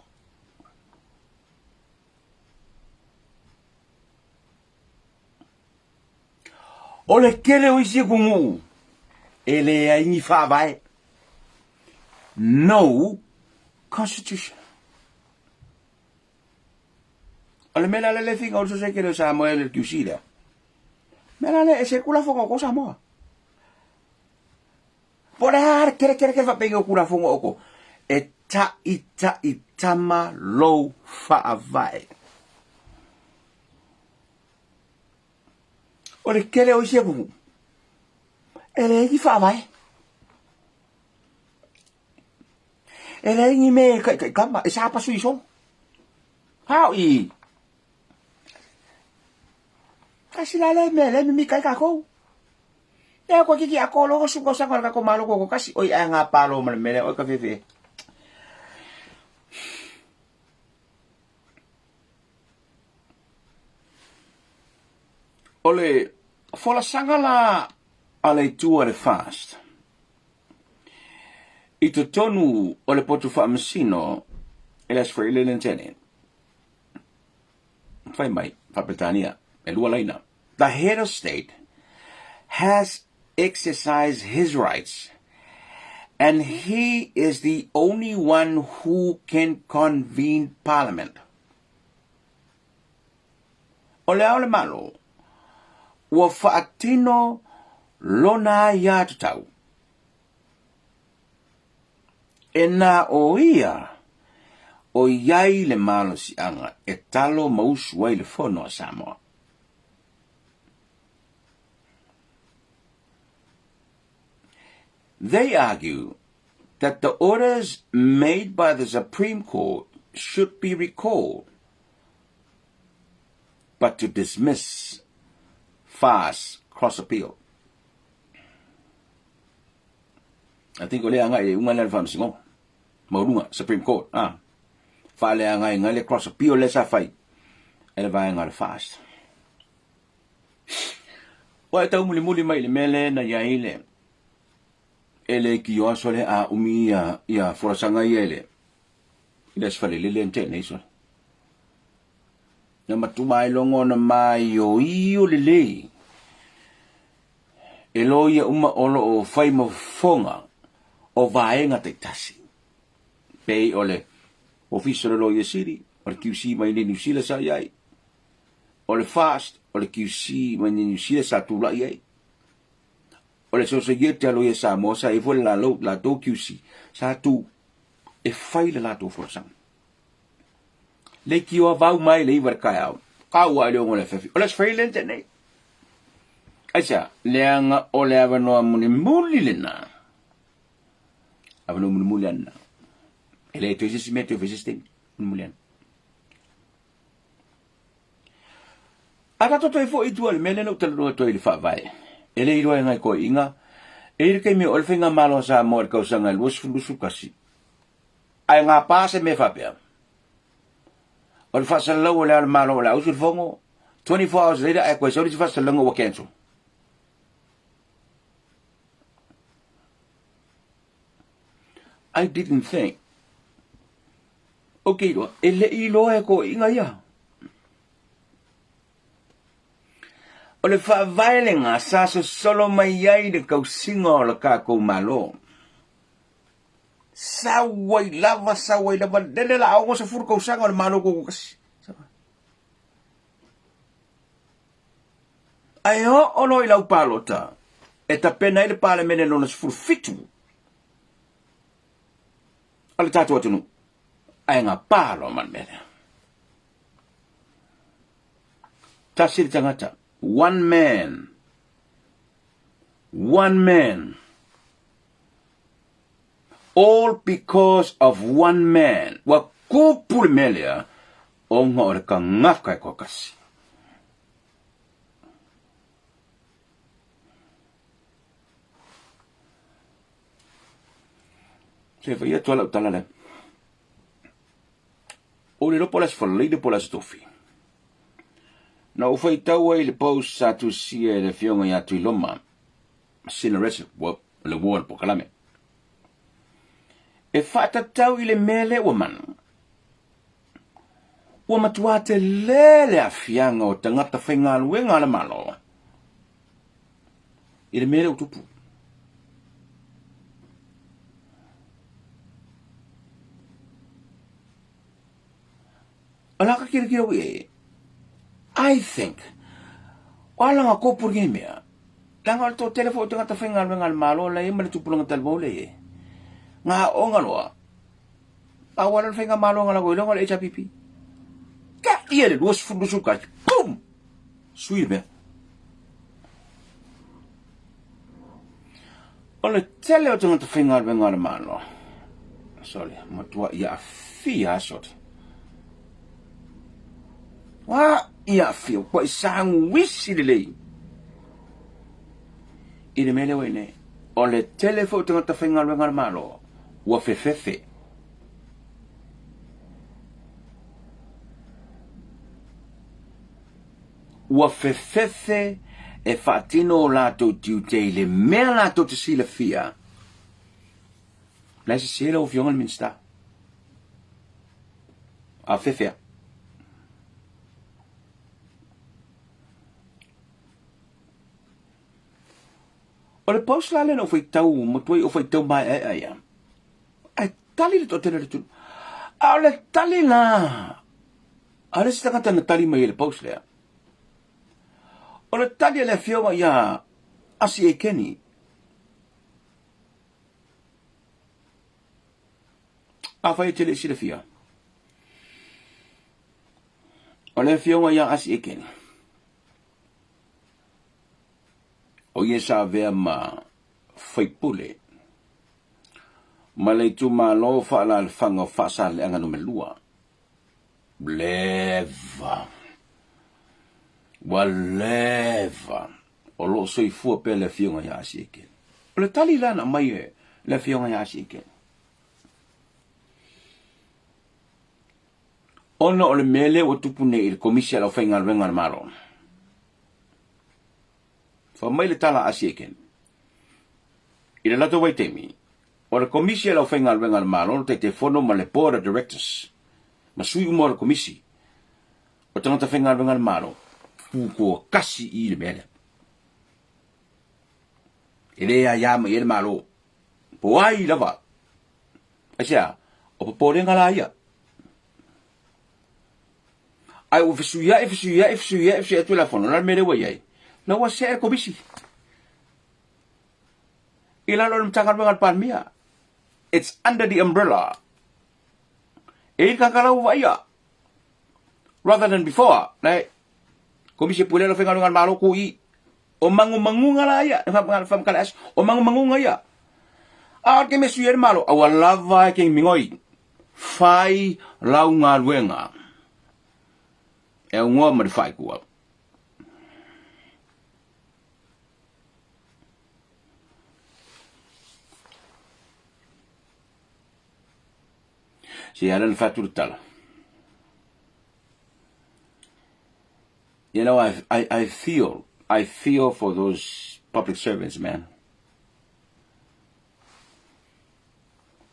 S1: O le tele o isi atunuu e leai ni faavae. No constitution. O le mea la lea le finga o le Soseke leo Samoa e le QC lea. Mea la lea e se kulafono o Samoa. Po o le a le kele kele kele faapei o Tulafono o outou, e taʻitaʻi tama lou faavae. O le kele o isi atunuu, e leai ni faavae. E leai ni mea e taʻitaʻi tama, e sapasu i solo. How i? Tasi la lea mea lea mimita ai tatou. Lea koe kiki a kolo o suka o sanga o le tatou malo koko kasi oi ae ngā palo ma le mele oi ka fefe. O le folasaga la a le itu a le FAST i totonu o le potu faamasino e le Aso Faraile le Ntene, fai mai, Faa-Peretania, e lua laina. The head of state has exercised his rights and he is the only one who can convene parliament. O Le Ao o le Malo, ua faatino lona aiatatau e na o ia o i ai le malosiaga e talo ma usu ai le Fono a Samoa. They argue that the orders made by the Supreme Court should be recalled, but to dismiss FAS cross appeal. I think o lea agai le iuga lea le Faamasinoga Maualuga, Supreme Court, ah. Faaleagaina ai le cross appeal lea sa fai e le vaega o le FAST. Ua e taumulimuli mai i le mea lea na i ai le e le kio aso le a umi ia, ia folasaga ia i le i le aso Faraile na tea nei sole. Na matua ai logo ona maioio lelei e loia uma o lo o fai ma fofoga o vaega taitasi. Pei o le Ofisa o le Loia Sili, o le QC mai nei Niu Sila sa i ai, o le FAST. o le QC mai Niu Sila sa tulai ai. O le Sosaiete a Loia Samoa sa i ai foi le latou QC sa tu e fai le latou folasaga. Leitioa vau mai le 9 i le taeao, kau lava i le 6 i le afiafi. O le Aso Faraile lea na tea nei. Aisea? Leaga o le avanoa mulimuli lena. Avanoa mulimuli lava lena. E le toe se isi mea toe fai se isi taimi. Mulimuli lava. A tatou toe foi i tua i le mea lea na ou talanoa atu ai i le Faavae, e le iloa e nai toeaiina, e i ai le taimi o le Faigamalo a Samoa i le tausaga e 2021, ae gapa se mea faapea, o le faasalalau o le Ao o le Malo o le a usu le fono, 24 hours later ae toe sau le isi faasalalauga ua cancel. I didn't think. Ou te iloa, e le i iloa e toeaiina ia. O le faavae lena sa sosolo mai ai le tausiga o le tatou Malo. Sau ai lava, sau ai lava, lele la 60 tausaga o le Malo tutoatasi. Ae oo loa i lau palota, e tapena ai le Palemene lona 17 a le tatou atunuu, ae gapa loa ma le mea lea. Tasi le tagata, one man, one man, all because of one man. Ua kupu le mea lea, ona o le tagata e toatasi. Se fai atu lau tala lea. O le lopo le aso Faraile po o le aso Tofi. Na ou faitau ai i le post sa tusia e le afioga ia Tuiloma, Sina Rese, ua le ua le polokalame. E faatatau i le mea lea ua manu. Ua matua tele le aafiaga o tagata faigaluega a le Malo i le mea lea ua tupu. O la ka kilokilo i ai. I think, o a langa kopu lenei mea, leaga o le toatele foi o tagata faigaluega a le Malo la e i ai ma le tupulaga talavou lea e i ai. Ngā aoga loa, pau lava lea o le faigamalo na latou iloa o le HRPP. Ka ia le 2021, boom! Sui le mea. O le tele o tagata faigaluega a le Malo, sorry, matua ia afia sole. Wa ia afia, ua i saguisi lelei. I le mea lea ua i nei, o le tele foi o tagata faigaluega a le Malo, ua fefefe. Ua fefefe e faatino o latou tiute i le mea latou te silafia. La e sese lau Afioga i le Minisita. A fefe a. O le post la lea na ou faitau, matuai ou faitau maeaea ia. Ae tali le toatele o le atunuu. A o le tali la a le isi tagata na tali mai i le post lea, o le tali a le afioga ia Asi Ekeni, afai e te le i silafia, o le afioga ia Asi Ekeni, o ia sa avea ma faipule ma le itumalo faaalaalafaga o Faasaleleaga Nu.2. Leva. Ua leva. O lo o soifua pea le afioga ia Asieke. O le tali la na aumai e le afioga ia Asieke. Ona o le mea lea ua tupu nei i le Komisi a le Aufaigaluega a le Malo. Fai mai le tala a Asieke. I le latou vaitaimi, o le Komisi a le Aufaigaluega a le Malo, le Taitaifono ma le Board of Directors, ma sui uma o le Komisi o tagata faigaluega a le Malo, tutoatasi i le mea lea. E le aia mai ai le Malo, po o ai lava. Aisea? O popolega la ia. Ae ua fesuiaʻi, fesuiaʻi, fesuiaʻi, fesuiaʻi Tulafono, o le a le mea lea ua i ai? La ua seʻe le Komisi i lalo o le Matagaluega a le Palemia. It's under the umbrella. E i tagata la ua vaaia rather than before. Lai, Komisi e pulea le aufaigaluega a le Malo ku i. O magumaguga la ia, whamakale aso, o magumaguga ia. A o le taimi e sui ai le Malo, aua lava e ke migoi. Fai lau galuega e augoa ma le faaitua. Se ala na fatu le tala. You know, I feel for those public servants, man.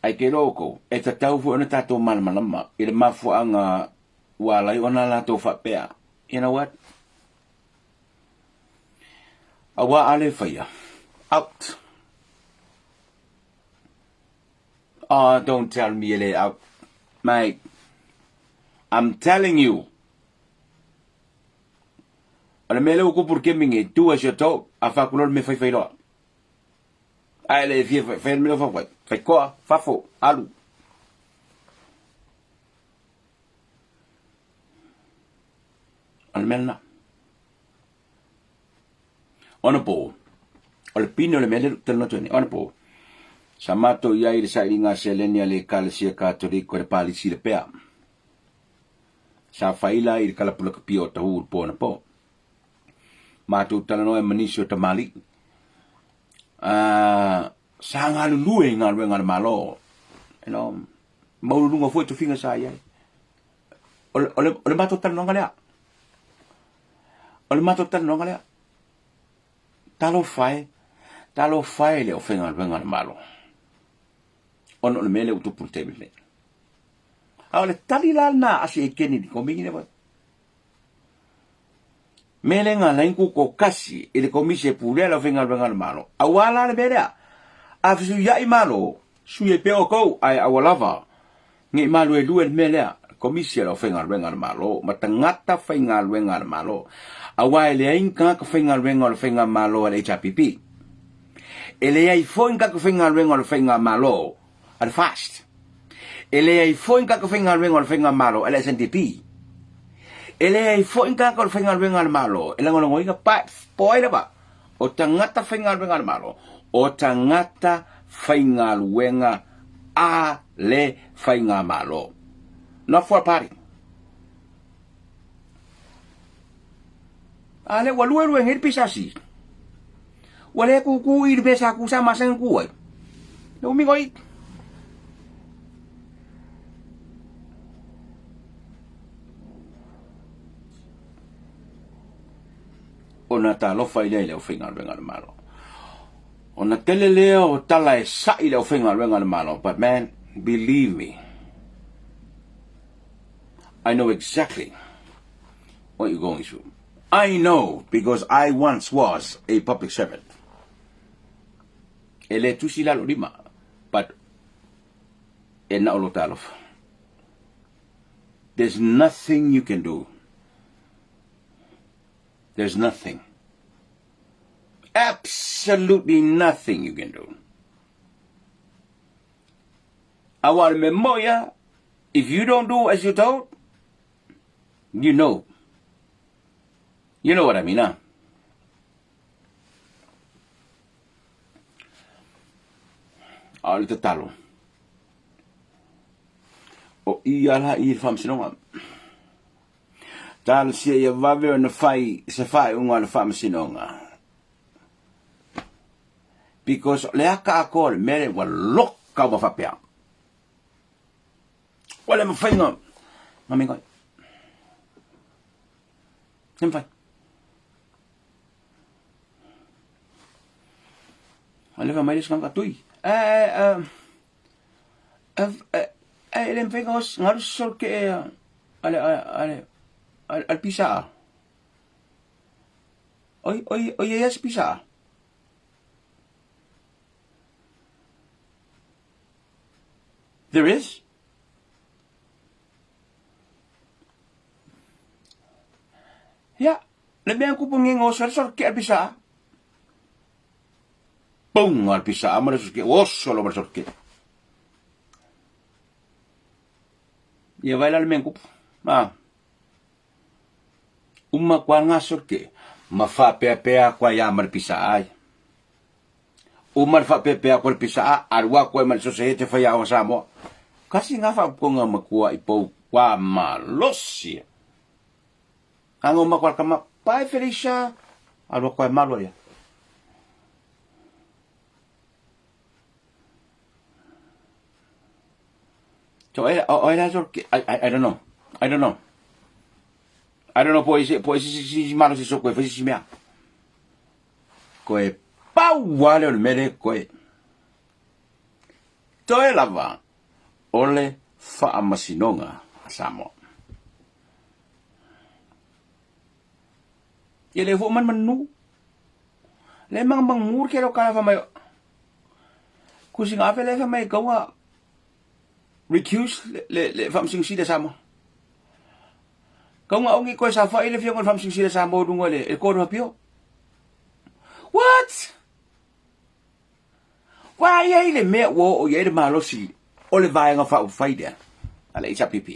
S1: Ai ke loko, e tatau foi ona tatou malamalama i le mafuaaga ua ala ai ona latou faapea, you know what? Aua a le faia, out. Oh, don't tell me e le out. Mate, I'm telling you. O le mea lea ua tupu i le taimi nei, do as you're told, a faaku loa le mea faifai loa. Ae le fia fai le mea fafo ai. Fai koa, fafo, alu. O le mea lena. Ona po, o le pine o le mea lea talanoa atu ai nei. Ona po, sa matou i ai i le sailiga seleni a le Ekalesia Katoliko i le Palisi i Lepea. Sa faila i le kalapulakapia o Tahu i le po anapo. Matou talanoa ai ma nisi o tamalii. Sa galulue i galuega a le Malo. You know, maualuluga foi tofiga sa i ai. O le matou talanoaga lea. O le matou talanoaga lea. Talofa e, talofa e i le aufaigaluega a le Malo. Ona o le mea lea ua tupu i le taimi lenei. A o le tali la lena a si Ekeni i le komiti lea. Mea lea na ala ai tutoatasi i le Komisi e pulea le aufaigaluega a le Malo. Aua la le mea lea, a fesuiai Malo, sui ai pea outou, ae aua lava ne i maluelue le mea lea, Komisi a le aufaigaluega a le Malo ma tagata faigaluega a le Malo, aua e leai ni tagata faigaluega o le Faigamalo a le HRPP. E leai foi ni tagata faigaluega o le Faigamalo a le FAST. E leai foi ni tagata faigaluega o le Faigamalo a le SNDP. E leai foi ni tagata o le faigaluega a le Malo e lagolagoina pa, po ai lava. O tagata faigaluega a le Malo, o tagata faigaluega a le Faigamalo. Not for a party. A lea ua luelue nei le PSC. Ua le kūkū i le mea sa kū sa masani ona kū ai. Le umiga o i. Ona talofa ai lea i le aufaigaluega a le Malo. Ona tele lea o tala e sa'i i le aufaigaluega a le Malo, but man, believe me, I know exactly what you're going through. I know because I once was a public servant. E le tusi lalo lima, but e na o lo talofa. There's nothing you can do. There's nothing. Absolutely nothing you can do. Aua o le mea moi a, if you don't do as you're told, you know. You know what I mean, huh? A o le tatalo, o ia la i le faamasinoga. Talosia ia vave ona fai se faaiuga a le faamasinoga. Because o le aka atoa o le mea lea ua loka uma faapea. Ua le mafai na na migoi. Le mafai. A le mai le isi tagata tui. E le mafai na alu sosolo ke e a le a le a le pisa a. Oi oi oi e se pisa a. There is. Ia, le mea kupu nge ngo sore sore ke alpisa. Pung alpisa ma le sore ke oso lo ma le sore ke. Ia vai la le mea kupu. Ma. Uma kwa ngā sore ke. Ma whaapeapea kwa ia ma le pisa ai. Uma le whaapeapea kwa le pisa a, arua koe ma le sosehete whai aoga Samoa. Kasi ngā whaapukonga makua i pou kwa malosi. Ango ma kwa kama, Bye Felicia! Arua koe malo ia. So I, I, I, I, I don't know. I don't know. I don't know po ese po ese si si malo si so koe si mea. Koe pau wale o le mele koe. Toe lava o le faamasinoga a Samoa. Ia le fo man manu. Le mang mang mur ke lo kala fa mai. Kusi ngafe le fa mai kaua recuse le le le faamasino sili a Samoa. Kaunga ongi koe sa fai le fionga le faamasino sili a Samoa lunga le le Court of Appeal. What? Wa ia i le mea ua oo i ai le malosi o le vaega faaupufai lea a le HRPP.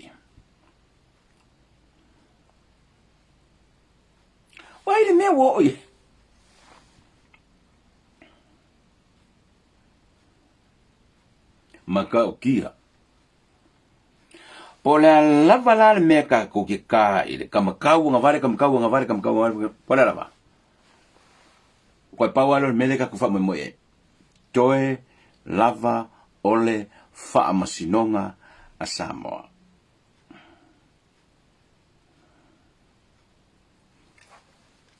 S1: Wa i le mea ua oo i ai. Matautia. Po o le a lava la le mea tatou te ka i le kamakau agavale, kamakau agavale, kamakau agavale, po o le a lava. Koe pau lava lea o le mea lea tatou faamoemoe i ai. Toe lava o le faamasinoga a Samoa.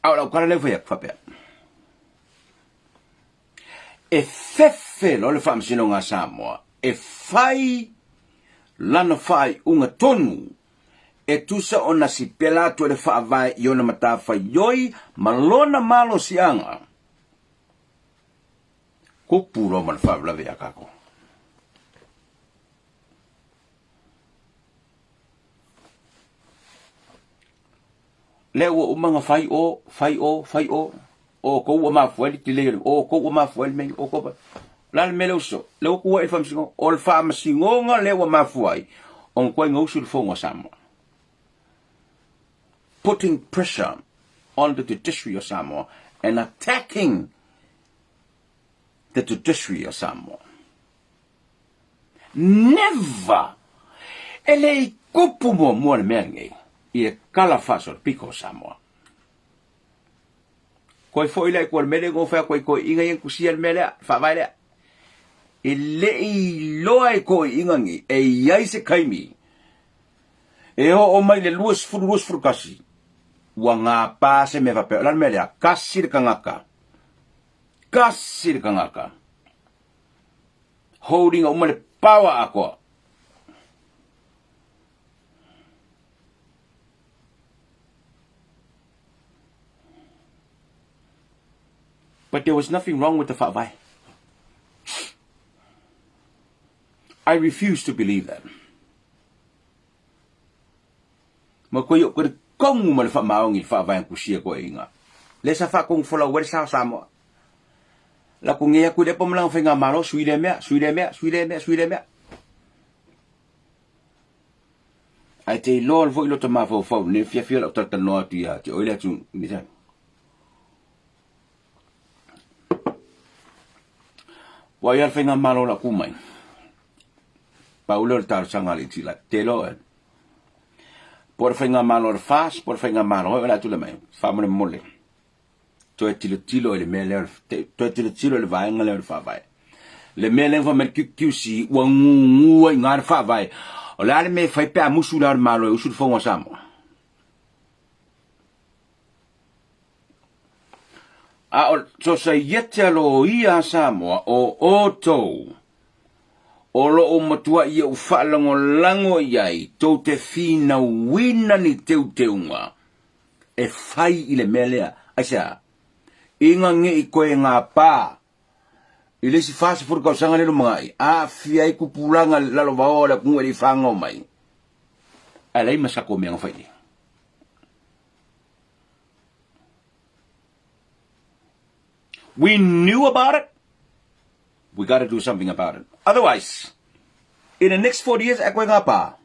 S1: A o lau tala lea ua fai atu faapea. E fefe loa le Faamasinoga a Samoa e fai lana faaiuga tonu e tusa ona sipela atu e le Faavae i ona matafaioi ma lona malosiaga. Kupu loa ma le faalavelave ia kākou. Lea ua uma ona fai o, fai o, fai o, o kou ua mafua ai le delay o le, o kou ua mafua ai le mea, o kou, o le a le mea lea ua sosoo? Lea ua tuuai le faamasinoga, o le faamasinoga lea ua mafua ai ona tuai gausu le Fono a Samoa. Putting pressure on the judiciary of Samoa and attacking the judiciary of Samoa. Never! E le i kupu muamua le mea lenei i le kala faasolopito o Samoa. Koe foi lea i kua le mele ngo whea koe koe inga ia kusia le mea lea, whaavae lea. E le i loa e koe inga ngi, e iai se kaimi. E o o mai le 20 21, ua ngā pā se mea whapea. O la le mea lea, kasi le kangaka. Kasi le kangaka. Holding uma le power akoa. But there was nothing wrong with the faavae. I refuse to believe that. Ma koe o koe kongu ma le faamaoni i le faavae kusia koe inga. Le sa whaakongu fola uere sa Samoa. La ku ngea ku le pa malanga whainga malo, sui le mea, sui le mea, sui le mea, sui le mea. Ai te iloa le foi lo ta mafaufau ne fiafia lau talatalanoa atu ia te oe le atu ni sa. Ua ia le whainga malo la ku mai. Pau lea o le talosaga a le iti la te loa e. Po le whainga malo le fas, po le whainga malo e o le atu le mai. Whamolemole. Toe tilotilo i le mea lea, toe tilotilo i le vaega lea o le faavae. Le mea lea fai mai le QQC ua gugu ai i le faavae. O le a le mea e fai pe a musu le Ao o le Malo e usu le Fono a Samoa? A o Sosaiete a Loia a Samoa o outou o lo o matuai ou faalagolago i ai tou te finauina ni teuteuga e fai i le mea lea. Aisea? Inga nge i koe ngā pā i le isi 40 tausaga le lumanai, aafia ai tupulaga lalovaoa o le atunuu e le i fagau mai, ae leai ma se tatou mea na fai nei. We knew about it. We got to do something about it. Otherwise, in the next 40 years, e koe ngā pā.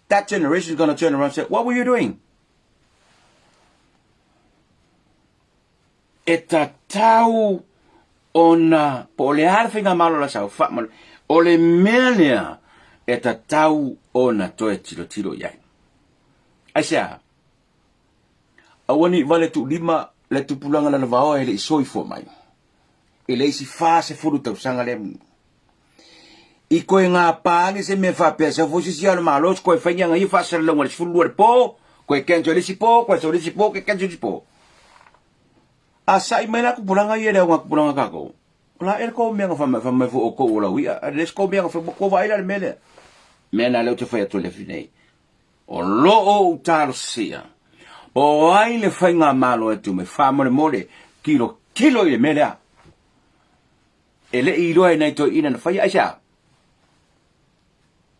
S1: That generation is going to turn around and say, what were you doing? E tatau ona, po o le a le faigamalo la saofai, o le mea lea e tatau ona toe tilotilo i ai. Aisea? Aua ne i vale tuulima le tupulaga lalovaoa e le i soifua mai i le isi 40 tausaga lea i koe ngā pāngi se mea faapea sau foi sisi o le malo se koe whainga ngai whaasalalauga le 12 le pō koe cancel le isi pō koe sau le isi pō koe cancel le isi pō a sa'i mai la kupulaga ia le au ngā kupulaga kākou o la e ko mea nga whamai whamai fo o ko o lau ia a le ko mea nga whamai ko vai la le mea lea mea nā leo te whai atu le whinei O lo o ou talosia. O ai le faigamalo e tu mai faamolemole tilotilo i le mea lea. E le i iloa e nai toeaiina na faia aisea?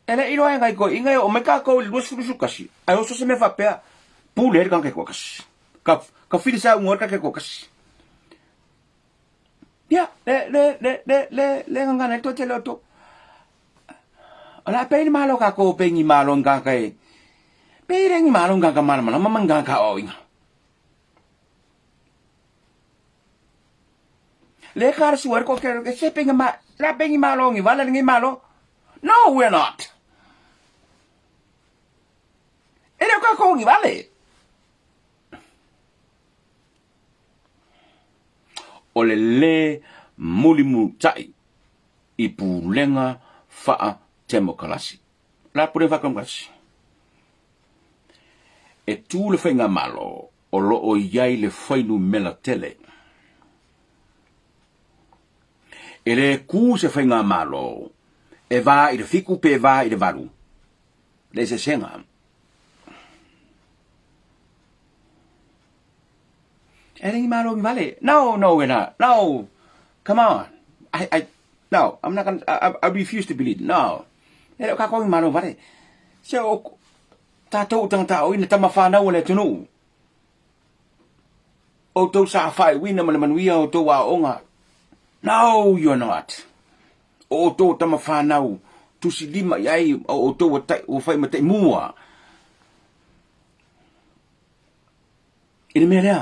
S1: E le i iloa e nai toeaiina e oo mai tatou i le 2021, ae oso se mea faapea, pule ai le tagata e toatasi. Ka, ka filisauga ai le tagata e toatasi. Ia, le, le, le, le, le, le gagana ai le toatele o outou. O le a pei le malo kākou pei ni malo ngaka e. Pei le ni malo ngaka malamalama ma ngaka aoaoina. Le ka sua ko ke ke se pei ma la pei ni malo ni wala ni malo. No, we're not. E le kākou ni wale. O le lē mulimulitaʻi i pulega faa-temokalasi. O le a pulega faa-temokalasi? E tū le faigamalo o lo o i ai le fuainumera tele. E lē kū se faigamalo e va i le fitu pe va i le valu. Le eseesega. E le malo ni vale. No, no, we're not. No. Come on. I, I, no, I'm not gonna, I, I refuse to believe. No. E le o kākou ni malo vale. Se o, tātou o tangata o ina tama whānau o le atunuu. O tau sa whai wina ma le manuia o tau aoga. No, you're not. O outou tama whānau, tusi lima i ai o outou ua, tai, ua whai ma tai mua. I le mea lea,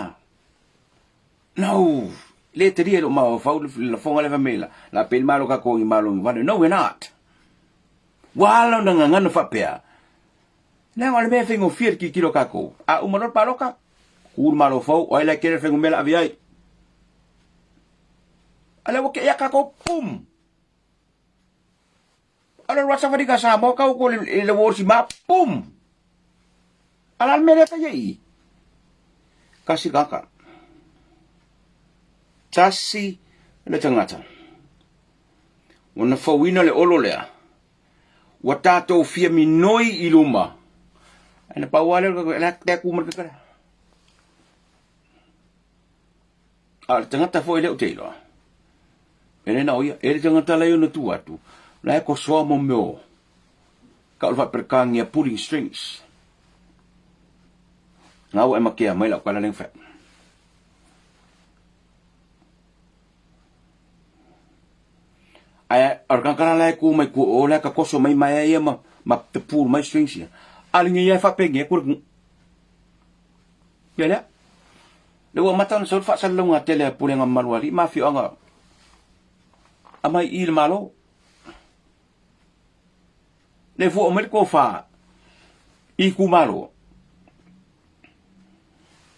S1: no, le talia i lou mafaufau le lafoga lea fai mai la, la pei le malo kākou i malo i vale. No, we're not. Ua ala ona gagana faapea, leaga o le mea e faigofie le tilotilo a kākou. A uma loa le paloka, kū le malo fou, o ai la e kele le fuainumera ave ai. A lea ua kea ia kākou, pum! A le rua safari ka Samoa kau ko le le wo si ma pum. Ala le mele ka ye. Kasi kaka. Tasi le tangata. Ua fauina le olo lea. Ua tātou fia minoi i luma. Ana pau ale la te ku mar ka. A o le tagata foi lea ou te iloa, e le na o ia, e le tagata la ia ona tu atu, la e kosoa mo mea o, ka o le faaperekāgia pulling strings. Ngā ua e makea mai lau kala leng whai. Ae, o le kankana la e ku mai ku o la ka koso mai mai ia ma, ma te pull mai strings ia. A le ngi ia e whapengi e kura Ia lea. Le ua amata ona sau le faasalalauga tele a Pulega Mamalu a Alii ma Afioaga aumai i le Malo. Le fua mai le tofa i itumalo.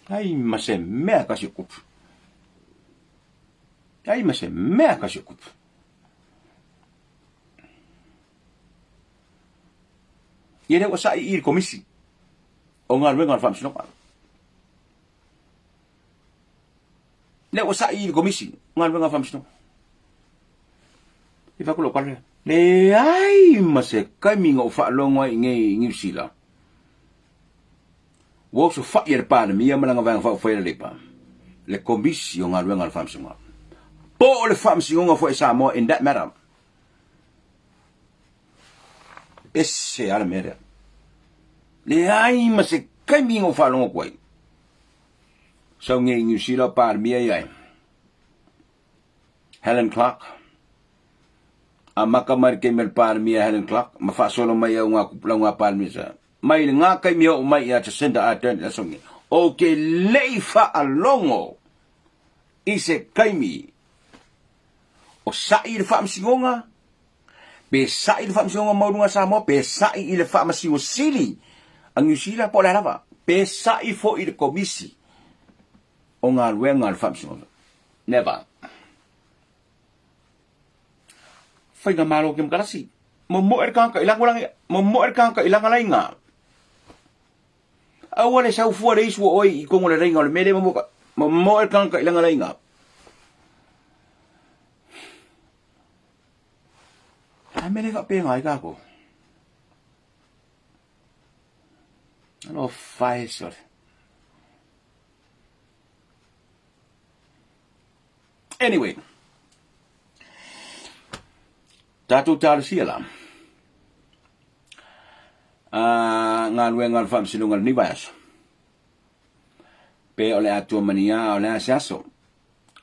S1: Ai ma se mea kasi o kupu. Ai ma se mea kasi o kupu. Ia lea ua sa'i i le komisi o galuega o le Faamasinoga. Lea ua sa'i i le komisi o galuega o le Faamasinoga. I fai atu lou tala lea, leai ma se taimi na ou faalogo ai i nei i Niu Sila. Ua osofa'i e le Palemia ma lana Vaega Faaupufai a le Leipa le Komisi o Galuega a le Faamasinoga. Po o le Faamasinoga foi a Samoa in that matter. Ese lava le mea lea. Leai ma se taimi na ou faalogo atu ai. Sau nei i Niu Sila o Palemia ia ai. Helen Clark. Amaka mai le taimi a le Palemia Helen Clark ma faasolo mai au ngā kupulau ngā Palemia sa. Mai le ngā taimi o mai ia Jacinda Ardern le aso nge. O ke lei faalogo i se taimi o sa'i i le faamasinoga, pe sa'i i le faamasinoga maualuga a Samoa, pe sa'i i le faamasino sili a Niu Sila po o le a lava, pe sa'i foi i le komisi o galuega a le faamasinoga. Never. Faigamalo kemokarasi. Momoe le tagata i lagolagi, momoe le tagata i lana laiga. Aua le sau fua le isu o oe i tonu o le laiga o le mea lea momoe ka, momoe le tagata i lana laiga. A mea le faapena ai tatou. Alofa e sole. Anyway, tatou talosia la. A galuega o le faamasinoga o lenei vaiaso. Pe o le Atua mania o le a se aso.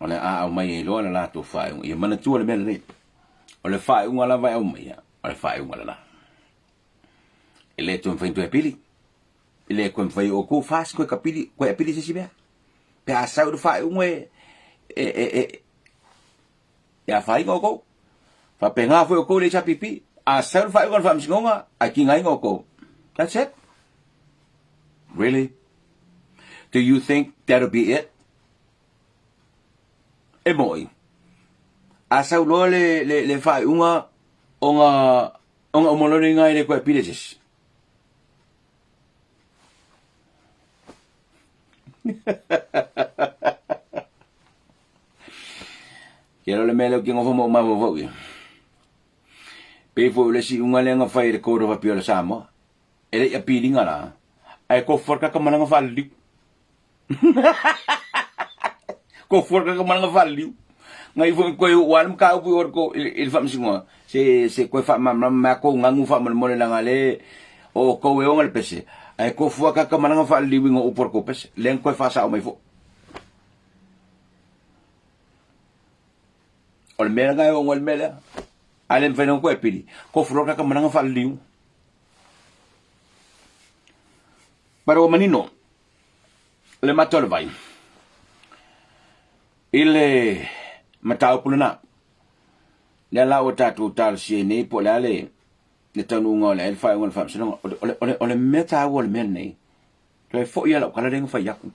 S1: O le a aumai ai loa le latou faaiuga. Ia manatua le mea lenei. O le faaiuga lava e aumaia, o le faaiuga lena. E le toe mafai ona toe apili. E le toe mafai o kou fast koe kapili, koe apili se isi mea. Pe a sau le faaiuga e, e, e, e, e afaina outou. Faapena foi outou le HRPP. A sau le faaiuga o le faamasinoga, ae tigaina outou. That's it. Really? Do you think that'll be it? E moi. A sau loa le, le, le faaiuga ona, ona uma loa le iga e le koe apili se isi. Ia le mea lea ou te nofo ma ou mafaufau i ai. Pei foi o le isi iuga lea na fai e le Court of Appeal a Samoa. E le i apiliga la, ae kofu le kaka malaga faaliliu. Kofu le kaka malaga faaliliu. Ngai foi koe ua le mataupu i o i le faamasinoga, se se koe faamalamalama mai a kou ganu faamolemole leaga le o kou e ona le pese, ae kofu a kaka malaga faaliliu i ga upu a le kou pese. Lea na koe faasao mai foi. O le mea lena e oo ai le mea lea. A le mafai ona toe pili, kofu loa kaka malaga faaliliu. But ua manino le mata o le vai i le mataupu lena. Lea la ua tatou talosia ai nei po o le a le le taunuuga o le ai le faaiuga o le faamasinoga. O le, o le, o le, o le mea taua o le mea lenei, Toe foi lava lau tala lea na fai atu.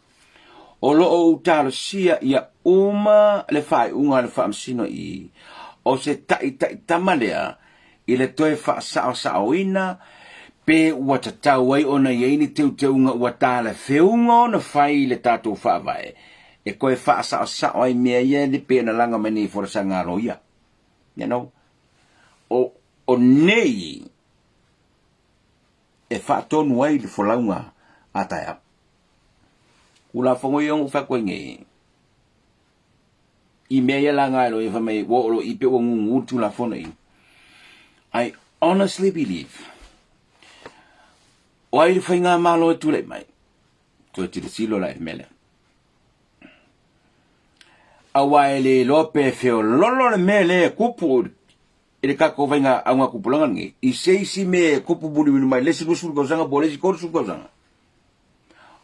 S1: O lo o ou talosia ia uma le faaiuga a le Faamasino i o se taitaitama lea i le toe faasaosaoina pe ua tatau ai ona i ai ni teuteuga ua talafeuga ona fai i le tatou Faavae e toe faasaosao ai mea ia e pei ona laga mai nei i folasaga a loia. You know? O, o nei e faatonu ai le folauga a taeao. Kulafono ia ona ou fai atu ai nei, i mea ia laga e loia fai mai ua oo loa i pe ua gugu le Tulafono i. I honestly believe, o ai le faigamalo e tulai mai, toe tilotilo la i le mea lea. Aua e le iloa pe feololo le mea lea e tupu i le tatou faiga augatupulaga lenei, i se isi mea e tupu mulimuli mai le isi 20 tausaga po o le isi 30 tausaga,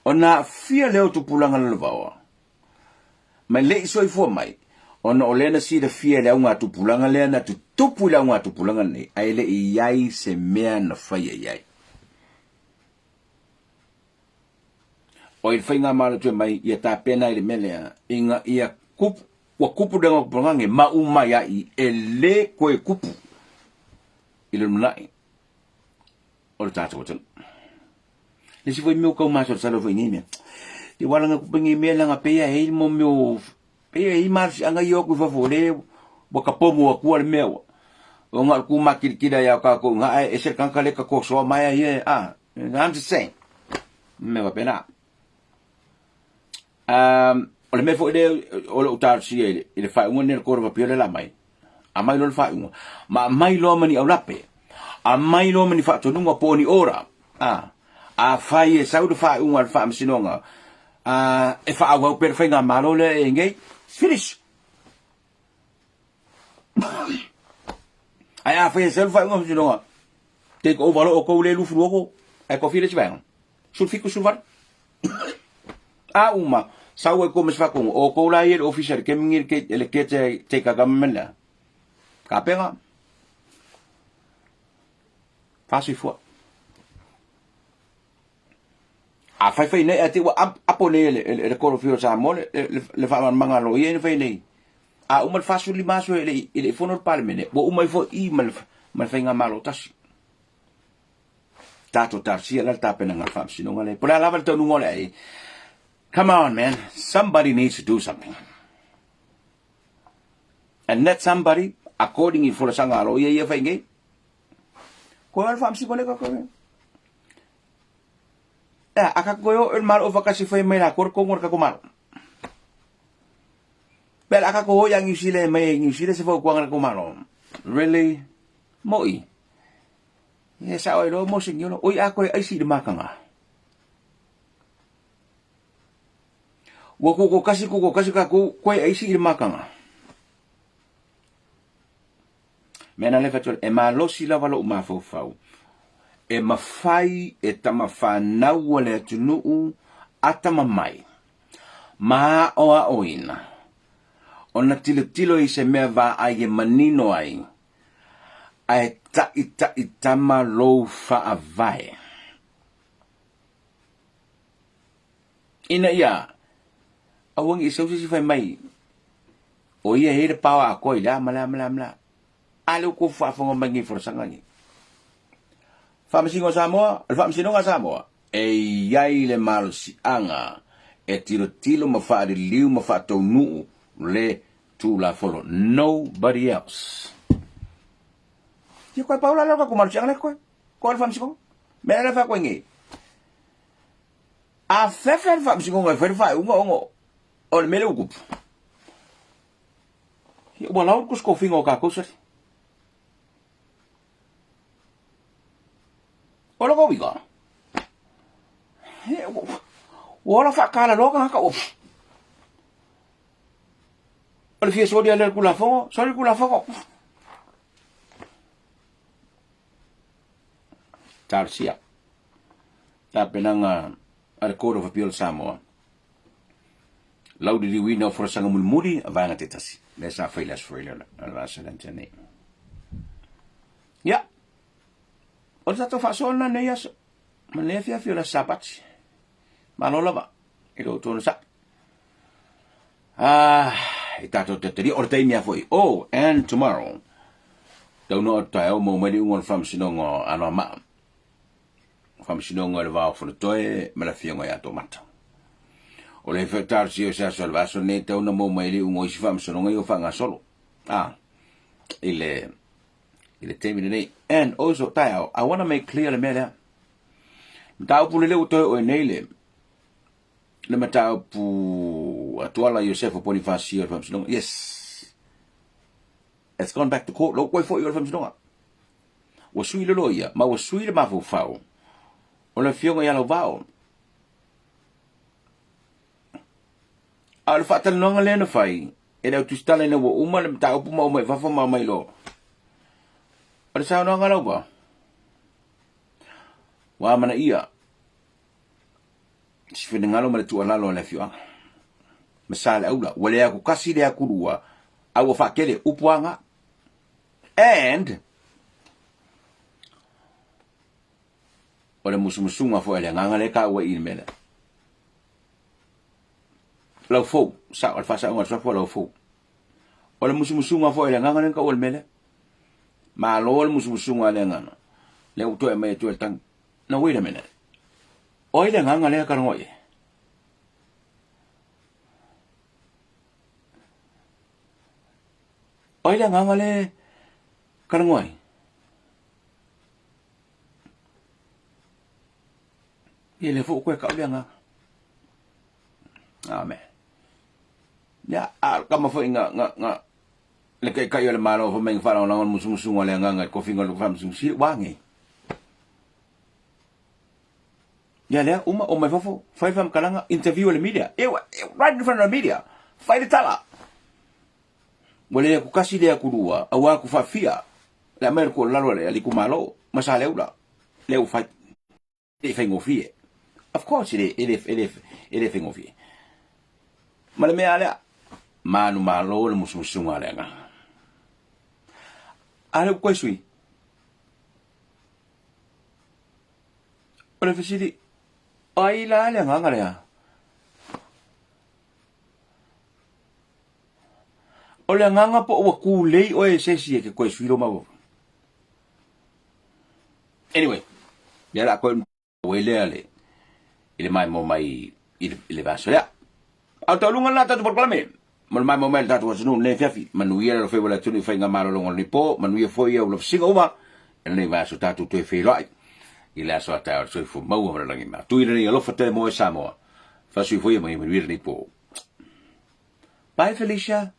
S1: ona aafia lea o tupulaga lalovaoa mai le i soifua mai, ona o lea na silafia e le augatupulaga lea na tutupu i le augatupulaga lenei, ae le i i ai se mea na faia i ai. O i le faigamalo toe mai ia tapena ai le mea lea ina ia kupu, ua kupu le augatupulaga ma uma mai ai e le toe kupu i le lumanai o le tatou atunuu. Le isi foi mea ua tau masalosalo foi i nei mea, te wala nga kupu nei mea langa pei e i mo mea pei e i malosiaga ia o atu i fafo o le ua kapomo atua le mea ua o nga o le kūmakilikila ia o kākou nga ae ese le tagata le ka tosoa mai ai e a I'm just saying mea faapena. O le mea foi lea o lou talosia i le, i le faaiuga lenei o le Court of Appeal le la mai, aumai loa le faaiuga, ma aumai loa ma ni aulape, aumai loa ma ni faatonuga po o ni ora, a, afai e sau le faaiuga a le Faamasinoga, a, e faaauau pea le faigamalo lea e nei, finish. Ae afai e sau le faaiuga o le faamasinoga, take over loa outou lea e 26 ae toafia le isi vaega? 17, 18. A uma, sau ai tou ma se faatonuga, o outou la ia i le ofisa i le taimi lenei i le caretaker government lea. Tapena. Faasoifua. A fai fai nei, ae te i ua apo nei e le Court of Appeal o Samoa le faamalamalamaga a loia ia na fai nei. A uma le 45 aso e le i fono le Palemene, ua uma ai foi i ma le faigamalo tasi. Tatou talosia la le tapenaga o le faamasinoga lea. Po o le a lava le taunuuga o le ai, come on man, somebody needs to do something. And that somebody, according i folasaga a loia ia fai nei, koe o le faamasino lea ka koe. Ea, a ka koe o le malo o whakasi whai mai la kore kongo ka malo. Bel aka ko hoi a New Zealand mai New Zealand se fautuaga ka malo. Really? Moi. Ia sao ai loa mo singiolo. Oi a koe aisi i le makanga. Ua koko kasi koko kasi ka ko koe aisi i le makanga. Mea na lefa e malosi lava lou mafaufau. E mafai e tama whanau a le atunuu a tama mai. Ma aoaoina. Ona tilotilo i se mea vaai e manino ai. Ae taʻitaʻitama lou faavae. Ina ia aua ne i sau se isi fai mai, o ia e i ai le pao atoa i le a ma le a ma le a ma le a. A lea ua outou faafofoga mai nei i folasaga nei. Faamasino a Samoa, o le Faamasinoga a Samoa, e i ai le malosiaga e tilotilo ma faaliliu ma faataunuu le Tulafono. Nobody else. Ia koe paula lea o tatou malosiaga lea koe. Koe le Faamasinoga. Mea lea fai koe nei. A fefe le Faamasinoga e fai le faaiuga ona o le mea lea ua tupu. Ia ua lau le tusikofiga o tatou sali. O lona uiga, ua ola faatalaloa tagata ua O le fia soli a le Tulafono, soli le Tulafono. Talosia. Tapenaga a le Court of Appeal Samoa. Lauliliuina o folasaga mulimuli a vaega taitasi. Lea sa fai le Aso Faraile o le vasa lea na tea nei. Ia, o le tatou faasoa lena nei aso, ma lenei afiafi o le Aso Sapati. Malo lava i lo outou onosai. Ah, i tatou taitalia, o le taimi a foi. Oh, and tomorrow, taunoa o taeao maua mai le iuga o le Faamasinoga o Anoamaa. Faamasinoga o le Va o Fonotoe ma le Afioga ia Tomata. O le foi talosia o se aso o le vaiaso lenei e tatau ona maua mai ai le iuga o isi faamasinoga ia ua faagasolo. Ah, i le i le taimi lenei. And also, taeao, I wanna make clear le mea lea. Mataupu lele ua toe oe nei le le mataupu a Tuala Iosefa Ponifasio o le Faamasinoga. Yes. It's gone back to court. Lou koe foi o le Faamasinoga. Ua sui le loia, ma ua sui le mafaufau o le afioga ia Lauvao. A o le faatalanoaga lea na fai e le au tusitala ina ua uma le mataupu ma omai i fafo ma omai loa. O le saunoaga a Lauvao, ua amanaia se finagalo ma le tuualalo a le afioaga ma Saleaula, ua le atu tasi le atu lua, a ua faatele upu aga. And o le musumusuga foi a le agaga lea e taua i i le mea lea. Laufou, sao, o le faasaoga o le suafa o Laufou. O le musumusuga foi a le agaga lea na taua i le mea lea. Malo le musumusuga a le agaga. Lea ua toe aumai atu ai le tagi. Now wait a minute. O ai le agaga lea talanoa i ai? O ai le agaga lea talanoa ai? Ia lea foi ua toe tau le agaga. Amen. Ia, a o le tama foi na, na, na, le taitai o le Malo fai mai na faalagolago le musumusuga o le agaga i le tofiga o le Faamasinoga Sili, ua a nei? Ia lea, uma, omai fafo, fai le faamatalaga, interview e le media. E, right in front of the media. Fai le tala. Ua le aku kasi le aku lua, a ua aku faafia. Le aumai o le tuualalo a le itumalo ma Saleula, lea ua fai. E le i faigofie. Of course e le, e le, e le, e le faigofie. Ma le mea a lea, manumalo le musumusuga a le agaga. A lea ua toe sui. O le fesili, o ai la le agaga lea? O le agaga po ua kūlei oe e se isi e te toe sui lou mafaufau. Anyway, lea la koe ua lea le i le maimoa mai i le, i le vaiaso lea. A o taualuga lena tatou polokalame mo le maimoa mai le tatou atunuu lenei afiafi. Manuia le alofaiva o le atunuu i faiga malologa o lenei po, manuia foi au lavasiga uma i lenei vaiaso tatou toe feiloai i le aso a taeao le soifua maua ma le lagi ma. Tui lenei alofa tele mo oe Samoa. Faasuifoia mai manuia lenei po. Bye Felicia.